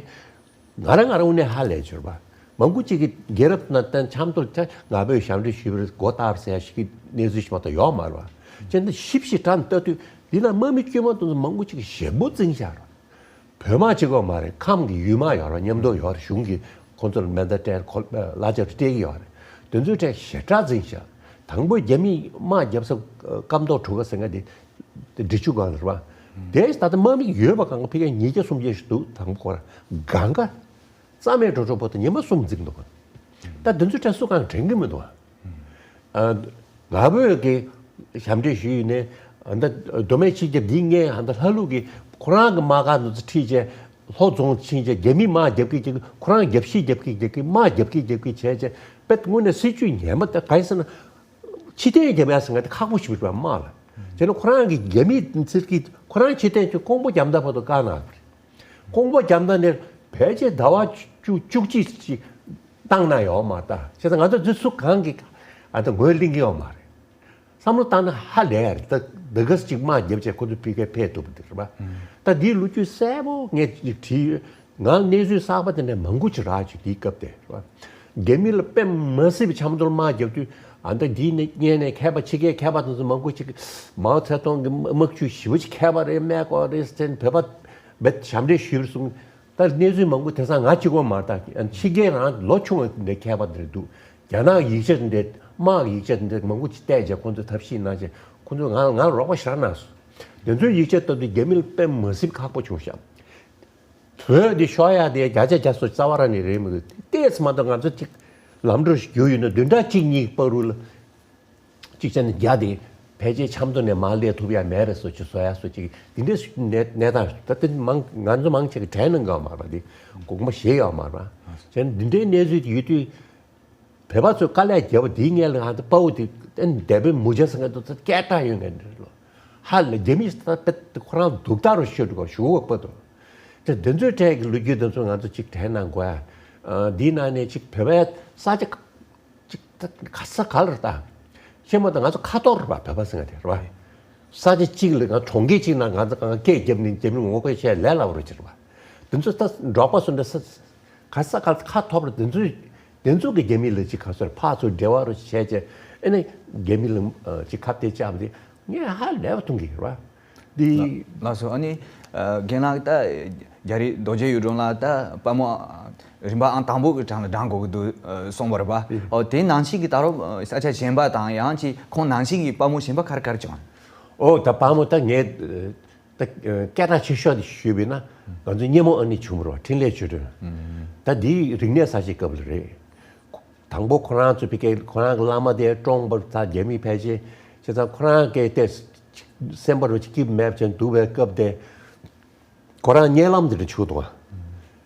ང་རང་ང་རང་དངོས་གནས་ཧ་ལས་བྱུང་བ། མང་པོ་ཅིག་གིས་རྒྱལ་རབས་ནང་བསྟན་ཆབ་མདོ་ལ་ང་ཕོད་ཞབས་འདྲེན་ཞུས་པར་མགོ་བཏགས་ཟེར་ཡ་ཞིག་གི་གནས་ཚུལ་ཞིག་མ་གཏོགས་ཡོད་མ་རེད་བ། ཅེ་འདི་ཞིབ་ཞིབ་དྲན་ལྟ་དུས་འདི་ན་དམག་མི་དཀྱུས་མ་དེ་ཚོ་མང་པོ་ཅིག་གིས་ཞེ་པོ་འཛིང་བཞག་རེད། བོད་དམག་གཅིག་པོ་མ་རེད། ཁམས་ཀྱི་ཡུལ་དམག་ཡོད་རེད། མཉམ་དུ་ཡོད་རེད། གཞུང་གིས་ཁོང་ཚོར་མེ་མདའ་སྤྲད། ཁོ་གླ་ཆ་སྤྲད་ཀྱི་ཡོད་རེད། དེ་ཚོའི་གྲས་ཞེ་དྲག་འཛིང་ཤག་དང་པོ་རྒྱ་མིས་དམག་བརྒྱབ་ས་སྐམ་ཐོག་གྲུ་ཁ་ཟེར་མཁན་དེ་དེ་འབྲི་ཆུ་སྒང་རེད་པ། དེ་ད་ལྟ་དམག་མི་ཡོད་པ་གང་ག་ཕ་གིར་ཉིས་བརྒྱ་སུམ་བརྒྱ་ཞིག་འདུག་དང་པོ་ཁོ་རང་གང་ག་རྩ་མེད་འགྲོ་འགྲོ་བོ་དང་ཉི་མ་གསུམ་འཛིང་འདུག་ད་དེ་ཚོའི་གྲས་སུ་གང་དྲན་གྱི་མི་འདུག་ཨ། ང་ཕོད་ཀྱིས་ཞབས་འདྲེན་ཞུས་ཡིན་ནའི། ཨ་ད་མདོ་སྨད་ཆོས་རྒྱབ་འདིའི་སྔོན་ཨ་ད་ལྷ་ལུགས་ཀྱིས་ཁོ་རང་གི་དམག་སྒར་འདི་ཚོ་ཁྲིད་བྱས། ལྷོ་རྫོང་ཕྱིན་བྱས་རྒྱ་མིས་དམག་རྒྱབ་ཀྱི་རྒྱབ་ཀྱི། ཁོ་རང་རྒྱབ་ཤིག་རྒྱབ་ཀྱི་རྒྱབ་ཀྱི། དམག་རྒྱབ་ཀྱི་རྒྱབ་ཀྱི་བྱས་བྱས། དཔེ་དངོས་གནས་སྲིད་ཇུས་ངན་པ་དེ་ག་རེ་ཟེར་ན། ཕྱིར་འཐེན་རྒྱབ་ཡ་ཟེར་མཁན་དེ་ཁག་པོ་ཞིག་རེད་པ། དམག་ལ། བྱས་ན་ཁོ་རང་གི་རྒྱ་མིའི་ཚིག་གིས་ཁོ་རང་ཕྱིར་འཐེན་བྱས་ཀོང་པོ་རྒྱ་མདའ་བར་དུ་བཀག་གནང་བ་རེད། ཀོང་པོ་རྒྱ་མདའ་ནས་ཕལ་ཆེར་ཟླ་བ་བཅུ་བཅུ་གཅིག་ཅིག་བཏང་ན་ཡོད་མ་རེད། ད་བྱས་ཙང་ང་ཚོ་འདི་ཚོ་གང་གི་ཨ་ད་ངོས་ལེན་གྱི་ཡོད་མ་རེད། བསམ་བློ་བཏང་ན་ཧ་ལས་ཡ་རེད། ད་འདི་ག་ཅིག་དམག་རྒྱབ་བྱས་ཁོ་ཚོ་ཕ་གིར་ཕེབས་ཐུབ་པ་དེ་རེད་པ། ད་འདིའི་ལོ་རྒྱུས་གསལ་པོ་ངས་ཅིག་བྲིས་ཡོད། ང་གནས་ཚུལ་གསར་པ་དེ་འདྲ་མང་པོ་ཅིག་རག་བྱུང་། དེའི་སྐབས་དེ་རེད་པ། རྒྱ་མི་ལ་དཔེ་མ་སྲིད་པའི་ཆབ་མདོར་དམག་རྒྱབ་དུས། ཨ་ད་འདིའི་ནས་སྔོན་ནས་མཁས་པ། ཕྱི་རྒྱལ་མཁས་པ་དེ་ཚོ་མང་པོ་ཅིག་མའོ་ཙེ་ཏུང་གི་དམག་ཇུས་ཞེ་པོ་ཅིག་མཁས་པ་རེད། སྨད་ཀོ་རེད་ཟེར་བོད་པ་བེད་ཞབས་འདྲེན་ཞུས་པར་སོང་། ད་གནས་ཚུལ་མང་པོ་དེང་སང་ང་གཅིག་པོ་མ་རེད། ད་ཕྱི་རྒྱལ་རང་ལོ་ཆུང་བ་འདྲ་མཁས་པ་འདྲ་འདུག་རྒྱ་ནག་ཡིག་ཆ་འདྲ། དམག་ཡིག་ཆ་འདྲ་མང་པོ་ཅིག་བལྟས་བྱས་ཁོང་ཚོས་ཐབས་ཤེས་གནང་བྱས་ཁོང་ཚོས་ང་ང་རོགས་པ་ཞེ་དྲག་གནང་སོང་། དེ་ཚོའི་ཡིག་ཆ་ལྟ་དུས་རྒྱ་མི་ལ་དཔེ་མ་སྲིད་ཁག་པོ་བྱུང་ཤག་བོད་འདི་ཤོར་ཡག་དེ་བརྒྱ་ཆ་བརྒྱ་སོགས་རྩ་བ་རང་ནས་རེད་མི་འདུག་དེ་ཙམ་མ་གཏོགས་ང་ཚོ་གཅིག་ལམ་འགྲོ་ཞིག་རྒྱུགས་ཡོད་ན་བདུན་ཕྲག་གཅིག་གཉིས་བར་དུ་ལ། གཅིག་བྱས་ན་རྒྱ་དེ་ཕལ་ཆེར་ཆབ་མདོ་ནས་མར་སླེབས་ཐུབ་ཡ་མེད་པའི་བཟོ་ཅིག་བཟོ་ཡ་བཟོ་ཅིག་དེ་འདྲའི་གནས་གནས་སྟངས་ད་དེ་མང་ང་ཚོ་མང་ཆེ་གི་དྲན་གནང་གི་ཡོད་མ་རེད་པ། དེ་དགོངས་པ་བཞེས་ཡོད་མ་རེད་པ། བྱས་ན་འདི་འདྲའི་གནས་ཚུལ་དེ་ཡོད་དུས། བོད་པ་ཚོས་དཀའ་ལས་བརྒྱབ་པ་དེའི་སྔོན་ལ་ང་ཚོ་དཔའ་བོ་དེ་ཨ་ནི་འདས་པའི་མུ་ཇ་ཟེར་མཁན་དེ་ཚོ་སྐད་གྲགས་ཡོད་མཁན་རེད་ལོ། ཧ་ལས་རྒྱ་མི་ད་དཔེ་ཁོ་རང་སྡུག་ཐག་རུ་ཤོད་འགྲོ་ག་ཞུ་བ་པ་དང་། དེ་དེ་ཚོའི་གྲས་ཀྱི་ལོ་རྒྱུས་དེ་ཚོ་ང་ཚོ་གཅིག་དྲན་གནང་དགོས་ཨ། འདིའི་ནང་ནས་གཅིག་བོད་པའི་ས་ཆ་ ད་ག་ས་ག་ལ་ད་ཤེས་མ་ད་ང་ཚོ་ཁ་ཐོར་རེད་པ། བོད་པ་ཟེར་མཁན་དེ་རེད་པ། ས་ཆ་གཅིག་ལ་ང་གྲོང་ཁྱེར་གཅིག་ནང་ང་ཚོ་གང་སྐད་རྒྱབ་ནས་རྒྱབ་ནས་ངོ་རྒོལ་བྱས་ལས་སླ་པོ་རེད་ཅེས་རེད་པ། དེ་ཚོ་ད་འབྲོག་པ་སུ་འདྲ་ས་ག་ས་ག་ཁ་ཐོར་རེད། དེ་ཚོ་དེ་ཚོ་གི་རྒྱ་མི་ལ་ཅིག་ག་ཚོད་ཕར་ཚུར་འབྲེལ་བ་རུ་བྱས་བྱས་ཨེ་ནས་རྒྱ་མི་ལ་ཅིག་ཁ་གཏད་བཅག་པ་དེ་ངས་ཧ་ལས་པ་མཐོང་གི་རེད་པ། འདི། ལགས་སོ། ཨ་ནི་རྒན་ལགས་ད་རྒྱ་རི་རྡོ་རྗེ་གཡུ་སྒྲོན་ལགས་ད་དཔའ་མོ་རིམ་པ་ཨང་དང་པོ་གི་གྲས་ལ་བགྲང་དགོས་ཀྱི་འདུག་གསུངས་པ་རེད་པ། ཨོ་དེ་ནང་བཞིན་གྱི་ད་རུང་ས་ཆ་གཞན་པ་དང་ཡང་ཅིག་ཁོང་ནང་བཞིན་གྱི་དཔའ་མོ་གཞན་པ་ག་རེ་ག་རེ་བྱུང་། ཨོ་ད་དཔའ་མོ་ད་ངས་ད་སྐད་གྲགས་ཆེ་ཤོས་དེ་ཞུས་པས་ན་ང་ཚོ་སྙེ་མོ་ཨ་ནི་བྱུང་བ་རེད་པ། འཕྲིན་ལས་ཆོས་སྒྲོན། ད་འདི་རིག་གནས་གསར་བརྗེའི་སྐབས་ལ་རེད། དང་པོ་ཁོ་རང་ཚོ་ཕ་གིའི་ཁོ་རང་གི་བླ་མ་དེ་བཀྲོངས་པར་ད་རྒྱ་མི་ཕལ་ཆེར་བྱས་ཙང་ཁོ་རང་གིས་དེ་སེམས་པ་རུ་སྐྱིད་མེད་ཅན་འདུག་པའི་སྐབས་དེ་ཁོ་རང་གཉིད་ལམ་དེ་འདྲ་བྱུང་འདུག་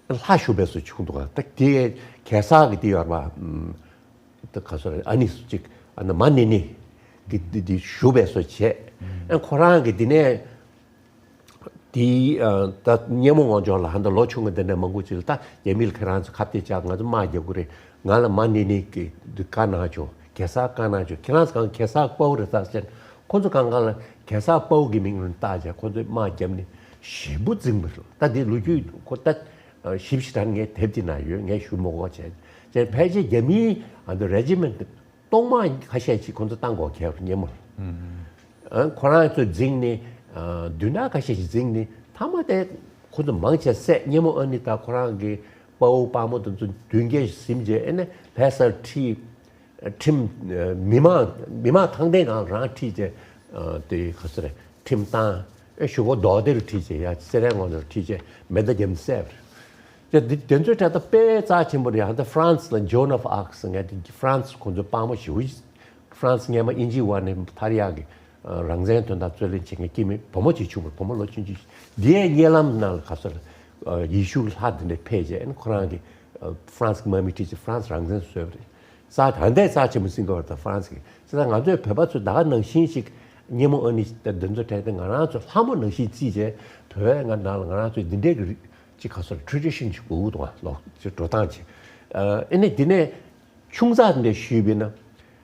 ག་ལྷ་ཞུ་བས་སུ་བྱུང་འདུག་ག་ད་དེ་གེ་སར་གི་དེ་ཡོད་རེད་པ། ད་ག་སོ་ཨ་ནི་སུ་གཅིག་ཨ་ན་མ་ནི་ནི་གི་དེ་དེ་ཞུ་བས་སུ་བྱས། ཨ་ཁོ་རང་གི་དེ་ནས། དེའི་ཨ་ད་སྙེ་མོ་ངོ་ཅོག་ལ་ཧ་ད་ལོ་ཆུང་ངུ་འདི་འདྲ་མང་པོ་ཅིག་ལ་ད་རྒྱ་མི་ལ་ཁྱེད་རང་ཚོ་ཁ་གཏད་བཅག་ང་ཚོ་དམག་རྒྱག་དགོས་རེད། ང་ལ་མ་ནི་ནི་གི་འདི་བཀའ་གནང་ཆོག་གེ་སར་བཀའ་གནང་ཆོག་ཁྱེད་རང་ཚོ་གང་གེ་སར་དཔའ་བོ་རེད་ད་ཟེར། ཁོ་ཚོ་གང་གང་ལ་གེ་སར་དཔའ་བོ་གི་མིང་ལ་བཏགས་བྱས་ཁོ་ཚོས་དམག་བརྒྱབ་ནས་ཞེ་པོ་འཛིངས་པ་རེད། ད་འདི་ལོ་རྒྱུས་ཁོ་ད་ཞིབ་ཞིབ་ད་ངའི་དེབ་འདི་ན་ཡོད། ངས་ཞུ་མི་དགོས་བྱས་བྱས་ཕལ་ཆེར་རྒྱ་མིའི་ཨ་ད་རེ་ཇི་མེན་ཊི་གཏོང་མ་ཁ་ཤས་ཅིག་ཁོ་ཚོ་བཏང་དགོས་ཁེལ་སྙེ་མོ་ལ། ཨ་ཁོ་རང་ཚོ་འཛིང་ནས་ཨ་མདུན་ན་ཁ་ཤས་ཤིག་འཛིང་ནས་མཐའ་མ་དེ་ཁོ་ཚོ་མང་ཆེ་བསད། སྙེ་མོ་ཨ་ནི་དང་ཁོ་རང་གི་དཔའ་བོ་དཔའ་མོ་དེ་ཚོ་མདུན་སྐྱེལ་ཟིན་རྗེས་ཨེ་ནས་ལྷ་སར་ཁྲིད། ཁྲིམས་མི་མང་མི་མང་ཐང་སྟེང་ནང་རང་ཁྲིད་རྗེས་དེ་ག་ཚོད་རེད་ཁྲིམས་བཏང་། ཨེ་གཞུག་གུ་རྡོག་སྡེར་ཁྲིད་བྱས་ཡ་སེ་རའི་ངོས་ནས་ཁྲིད་བྱས་མེ་མདའ་བརྒྱབ་ནས་བསད་པ་རེད། དེ་དེ་ཚོའི་གྲས་ད་དཔེ་རྩ་ཆེན་པོ་རེད། ཡང་ད་ཧྥ་རན་སི་ལ་Joan of Arc ཟེར་མཁན་དེ་ཧྥ་རན་སི་ཁོང་ཚོའི་དཔའ་མོ་ཞེ་པོ་ཅིག་ཧྥ་རན་སི་སྔས་མ་དབྱིན་ཇིའི་དབར་ནས་ཐར་ཡག་གི་རང་བཙན་དོན་དག་རྩོད་ལེན་བྱེད་མཁན་སྐྱེ་དམན་བུ་མོ་ཅིག་བྱུང་བ་རེད། བུ་མོ་ལོ་ཆུང་ཆུང་ཞིག་འདིའི་སྙན་ལམ་ནང་ལ་ག་ཚོད་ཡེ་ཤུ་གི་ལྷ་དེ་འདྲ་ཕེབས་རྗེས་ཁོ་རང་གི་ཧྥ་རན་སི་གི་དམག་མི་ཁྲིད་ཅིག་ཧྥ་རན་སི་རང་བཙན་བཟོས་པ་རེད། ས་ད་ལྟའི་རྩ་ཆེན་པོ་སིང་ག་པོར་དང་ཧྥ་རན་སི་གི་བྱས་ཙང་ང་ཚོའི་བོད་པ་ཚོས་ད་ག་ནང་བཞིན་ཞིག་སྙེ་མོ་ཨ་ནི་ད་འདི་ཚོ་གྲས་དེ་ང་རང་ཚོ་ལྷ་མོ་ནང་བཞིན་བརྩིས་བྱས་བོད་པའི་ང་ནང་ལ་ང་རང་ཚོའི་འདི་འདྲའི་གི་ཅིག་ག་ཚོད་ཊེ་རེ་ཌི་ཤན་ཅིག་དགོས་ཀྱི་འདུག་ག་ལོག་ཅིག་འགྲོ་སྟངས་ཅིག་ཨ་ནི་འདི་ནས་ཆུང་ཙག་འདི་འདྲ་ཞུས་པས་ན་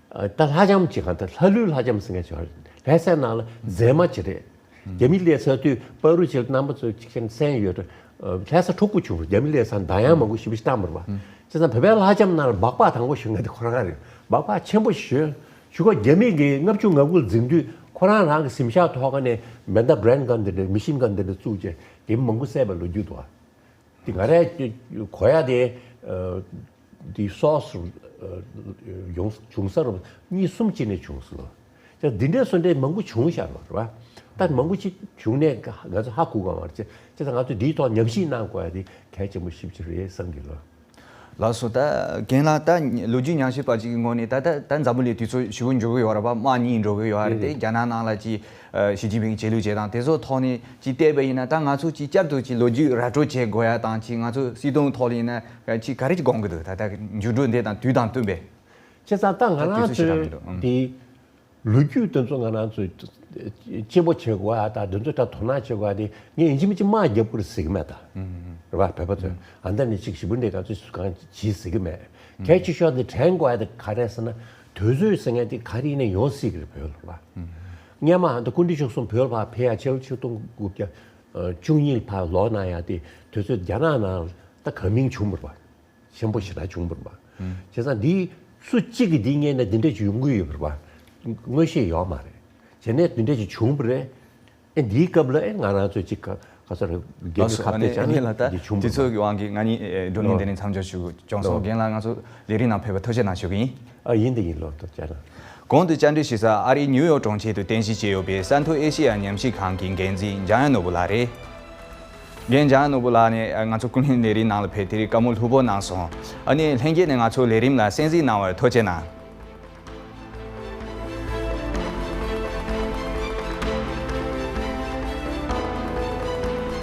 ཨ་ད་ལྷ་ལྕམ་ཅིག་གང་ལྟར་ལྷ་ཀླུའི་ལྷ་ལྕམ་ཟེར་མཁན་ཅིག་ཡོད་རེད། ལྷ་སའི་ནང་ལ་མཛེས་མ་ཅིག་རེད། རྒྱ་མི་སླེབས་ཚར་དུས་པ་རུ་ཅིག་རྣམ་པ་ཚོས་ཅིག་ཤེས་གསན་ཡོད་རེད། ལྷ་ས་འཁྲུག་པོ་བྱུང་རྒྱ་མི་སླེབས་ཚར་འདར་ཡང་མང་པོ་ཞེ་པོ་ཞིག་བཏང་བ་རེད་པ། བྱས་ཙང་བོད་པའི་ལྷ་ལྕམ་ནང་ལ་སྦག་སྦག་དང་པོ་ཞུ་མཁན་དེ་ཁོ་རང་རེད། སྦག་སྦག་ཆེན་པོ་ཞིག་ཞུ། ཞུ་སྐབས་རྒྱ་མི་གིས་ལྔ་བཅུ་ང་དགུ་ལ་འཛིང་དུས་ཁོ་རང་རང་གི་གཟིམ་ཤག་ཐོག་ཁ་ནས་མེ་མདའ་བྷི་རེན་གན་དེ་འདྲ་མེ་ཤིན་གན་དེ་འདྲ་བཙུགས་བྱས་རྒྱ་མི་མང་པོ་བསད་པའི་ལོ་རྒྱུས་འདུག་པ། དེ་ང་རའི་གོ་ཡ་དེ་དེ་སོགས་སུ་ཡོང་བྱུང་ས་རུ་གཉིས་གསུམ་ཅིག་ནས་བྱུང་སོང་། ད་འདི་འདྲའི་བཟོ་འདྲའི་མང་པོ་བྱུང་བཞག་པ་རེད་པ། ད་མང་པོ་ཅིག་བྱུང་ནས་ང་ཚོ་ཧ་གོ་གི་མ་རེད། བྱས་ཙང་ང་ཚོས་འདིའི་ཐོག་ཉམས་ཞིབ་གནང་དགོས་ཡ་དེ་གལ་ཆེན་པོ་ཞེ་པོ་ཅིག་རེད་བསམ་གྱི་ལོ། ལགས་སོ། ད་རྒན་ལགས་ད་ལོ་རྒྱུས་ཉམས་ཞིབ་པ་ཅིག་གི་ངོས་ནས་ད་ད་ད་འཛམ་བུ་གླིང་དུས་ཚོད་ཞེ་པོ་འགྱུར་གི་ཡོད་རེད་པ། དམག་གཉིས་འགྲོ་གི་ཡོད་རེད་དེ། རྒྱ་ནག་ནང་ལ་ཅིག་ཞི་ཅིན་ཕིང་ཆེད་ལུས་བྱེད་སྟངས་དེ་ཚོ་ཐོག་ནས་ཅིག་བལྟས་པ་ཡིན་ན་ད་ང་ཚོ་ཅིག་བསྐྱར་དུ་ཅིག་ལོ་རྒྱུས་ར་སྤྲོད་བྱེད་དགོས་ཡ་དང་ཅིག་ང་ཚོ་སྲིད་དོན་ཐོག་ལ་ཡིན་ན་ཅིག་ག་རེ་ཅིག་དགོངས་ཀྱི་འདུག་ད་ད་འགྱུར་འགྲོས་འདི་དང་དུས་དང་བསྟུན་པའི། བྱས་ཙང་ད་ང་ད་དུས་རང་ཚོད་ཞེ་དྲག་ཚོའི་མི་འདུག་ཨང་། དེ་ལོ་རྒྱུས་དེ་ཚོ་ང་རང་ཚོས་གཅེས་པོ་བྱེད་དགོས་ཡ་ད་དེ་ཚོ་ད་དོ་སྣང་བྱེད་དགོས་ཡ་དེ་ངས་ཡིན་གཅིག་མིན་གཅིག་དམག་རྒྱབ་དགོས་རེད་ཟེར་གྱི་མེད་ད། རེད་པ། བོད་པ་ཚོས་ཨ་འདྲ་ནས་ཅིག་ཞེ་པོ་འདྲ་ག་ཚོད་གང་བྱེད་ཟེར་གྱི་མེད། གལ་ཆེ་ཤོས་དེ་དྲན་དགོས་ཡ་དེ་ག་རེ་ཟེར་ན་དུས་ཚོད་ཟེར་མཁན་དེ་ག་རེ་ཡིན་ན་ཡོང་སྲིད་ཀྱི་རེད་བོད་ལ་རེད་པ། སྔོན་མ་ཨ་འདྲ་སྐུ་ཕྲེང་བཅུ་གསུམ་བོད་ལ་ཕར་ཕེབས་ཡ་ཕྱི་ལོ་ཆིག་སྟོང་དགུ་བརྒྱ་བཅུ་གཉིས་ལ་ཕར་ལོག་གནང་ཡ་དེ་དུས་ཚོད་རྒྱ་ནག་ནང་ད་གང་མིང་བྱུང་བ་རེད་པ། ཆེན་པོ་ཞེ་དྲག་བྱུང་བ་རེད་པ། བྱས་ཙང་འདི་སུ་གཅིག་གིས་འདི་སྔོན་ནས་འདི་འདྲ་ཞིག་ཡོང་གི་ཡོད་པ་རེད་པ། མངོན་ཤེས་ཡོད་མ་རེད། བྱས་ནས་འདི་འདྲ་ཞིག་བྱུང་བ་རེད། ཨེ་འདིའི་སྐབས་ལ་ཨེ་ང་རང་ཚོས་ཅིག་ག་ག་ས་རེད་རྒྱ་མི་ཁ་གཏད་བཅག་ནས་འདི་བྱུང་བ་རེད་པ། དུས་ཚོད་ཀྱི་དབང་གིས་ང་གཉིས་ཨེ་བགྲོ་གླེང་འདི་ནས་མཚམས་འཇོག་ཞུ་དགོས་བྱུང་སོང་། རྒན་ལགས་ང་ཚོ་ལས་རིམ་ནང་ཕེབས་པར་ཐུགས་རྗེ་གནང་ཞུ་གི་ཡིན། ཨ་ཡིན་དེ་ཡིན། ལོ་ཐུགས་རྗེ་གནང་། གོང་དུ་བཅར་འདྲི་ཞུས་ས་ཨ་རིའི་ནིའུ་ཡོག་གྲོང་ཁྱེར་དུ་རྟེན་གཞི་བྱས་ཡོད་པའི་ས་མཐོ་ཨེ་ཤེ་ཡ་ཉམས་ཞིབ་ཁང་གི་འགན་འཛིན་འཇམ་དབྱངས་ནོར་བུ་ལགས་རེད། རྒན་འཇམ་དབྱངས་ནོར་བུ་ལགས་ནས་ང་ཚོ་ཀུན་གླེང་ལས་རིམ་ནང་ལ་ཕེབས་དེ་རིང་བཀའ་མོལ་ལྷུག་པོ་གནང་སོང་། ཨ་ནི་ལྷན་རྒྱས་ནས་ང་ཚོ་ལས་རིམ་ལ་གསན་གཟིགས་གནང་བར་ཐུགས་རྗེ་གནང་།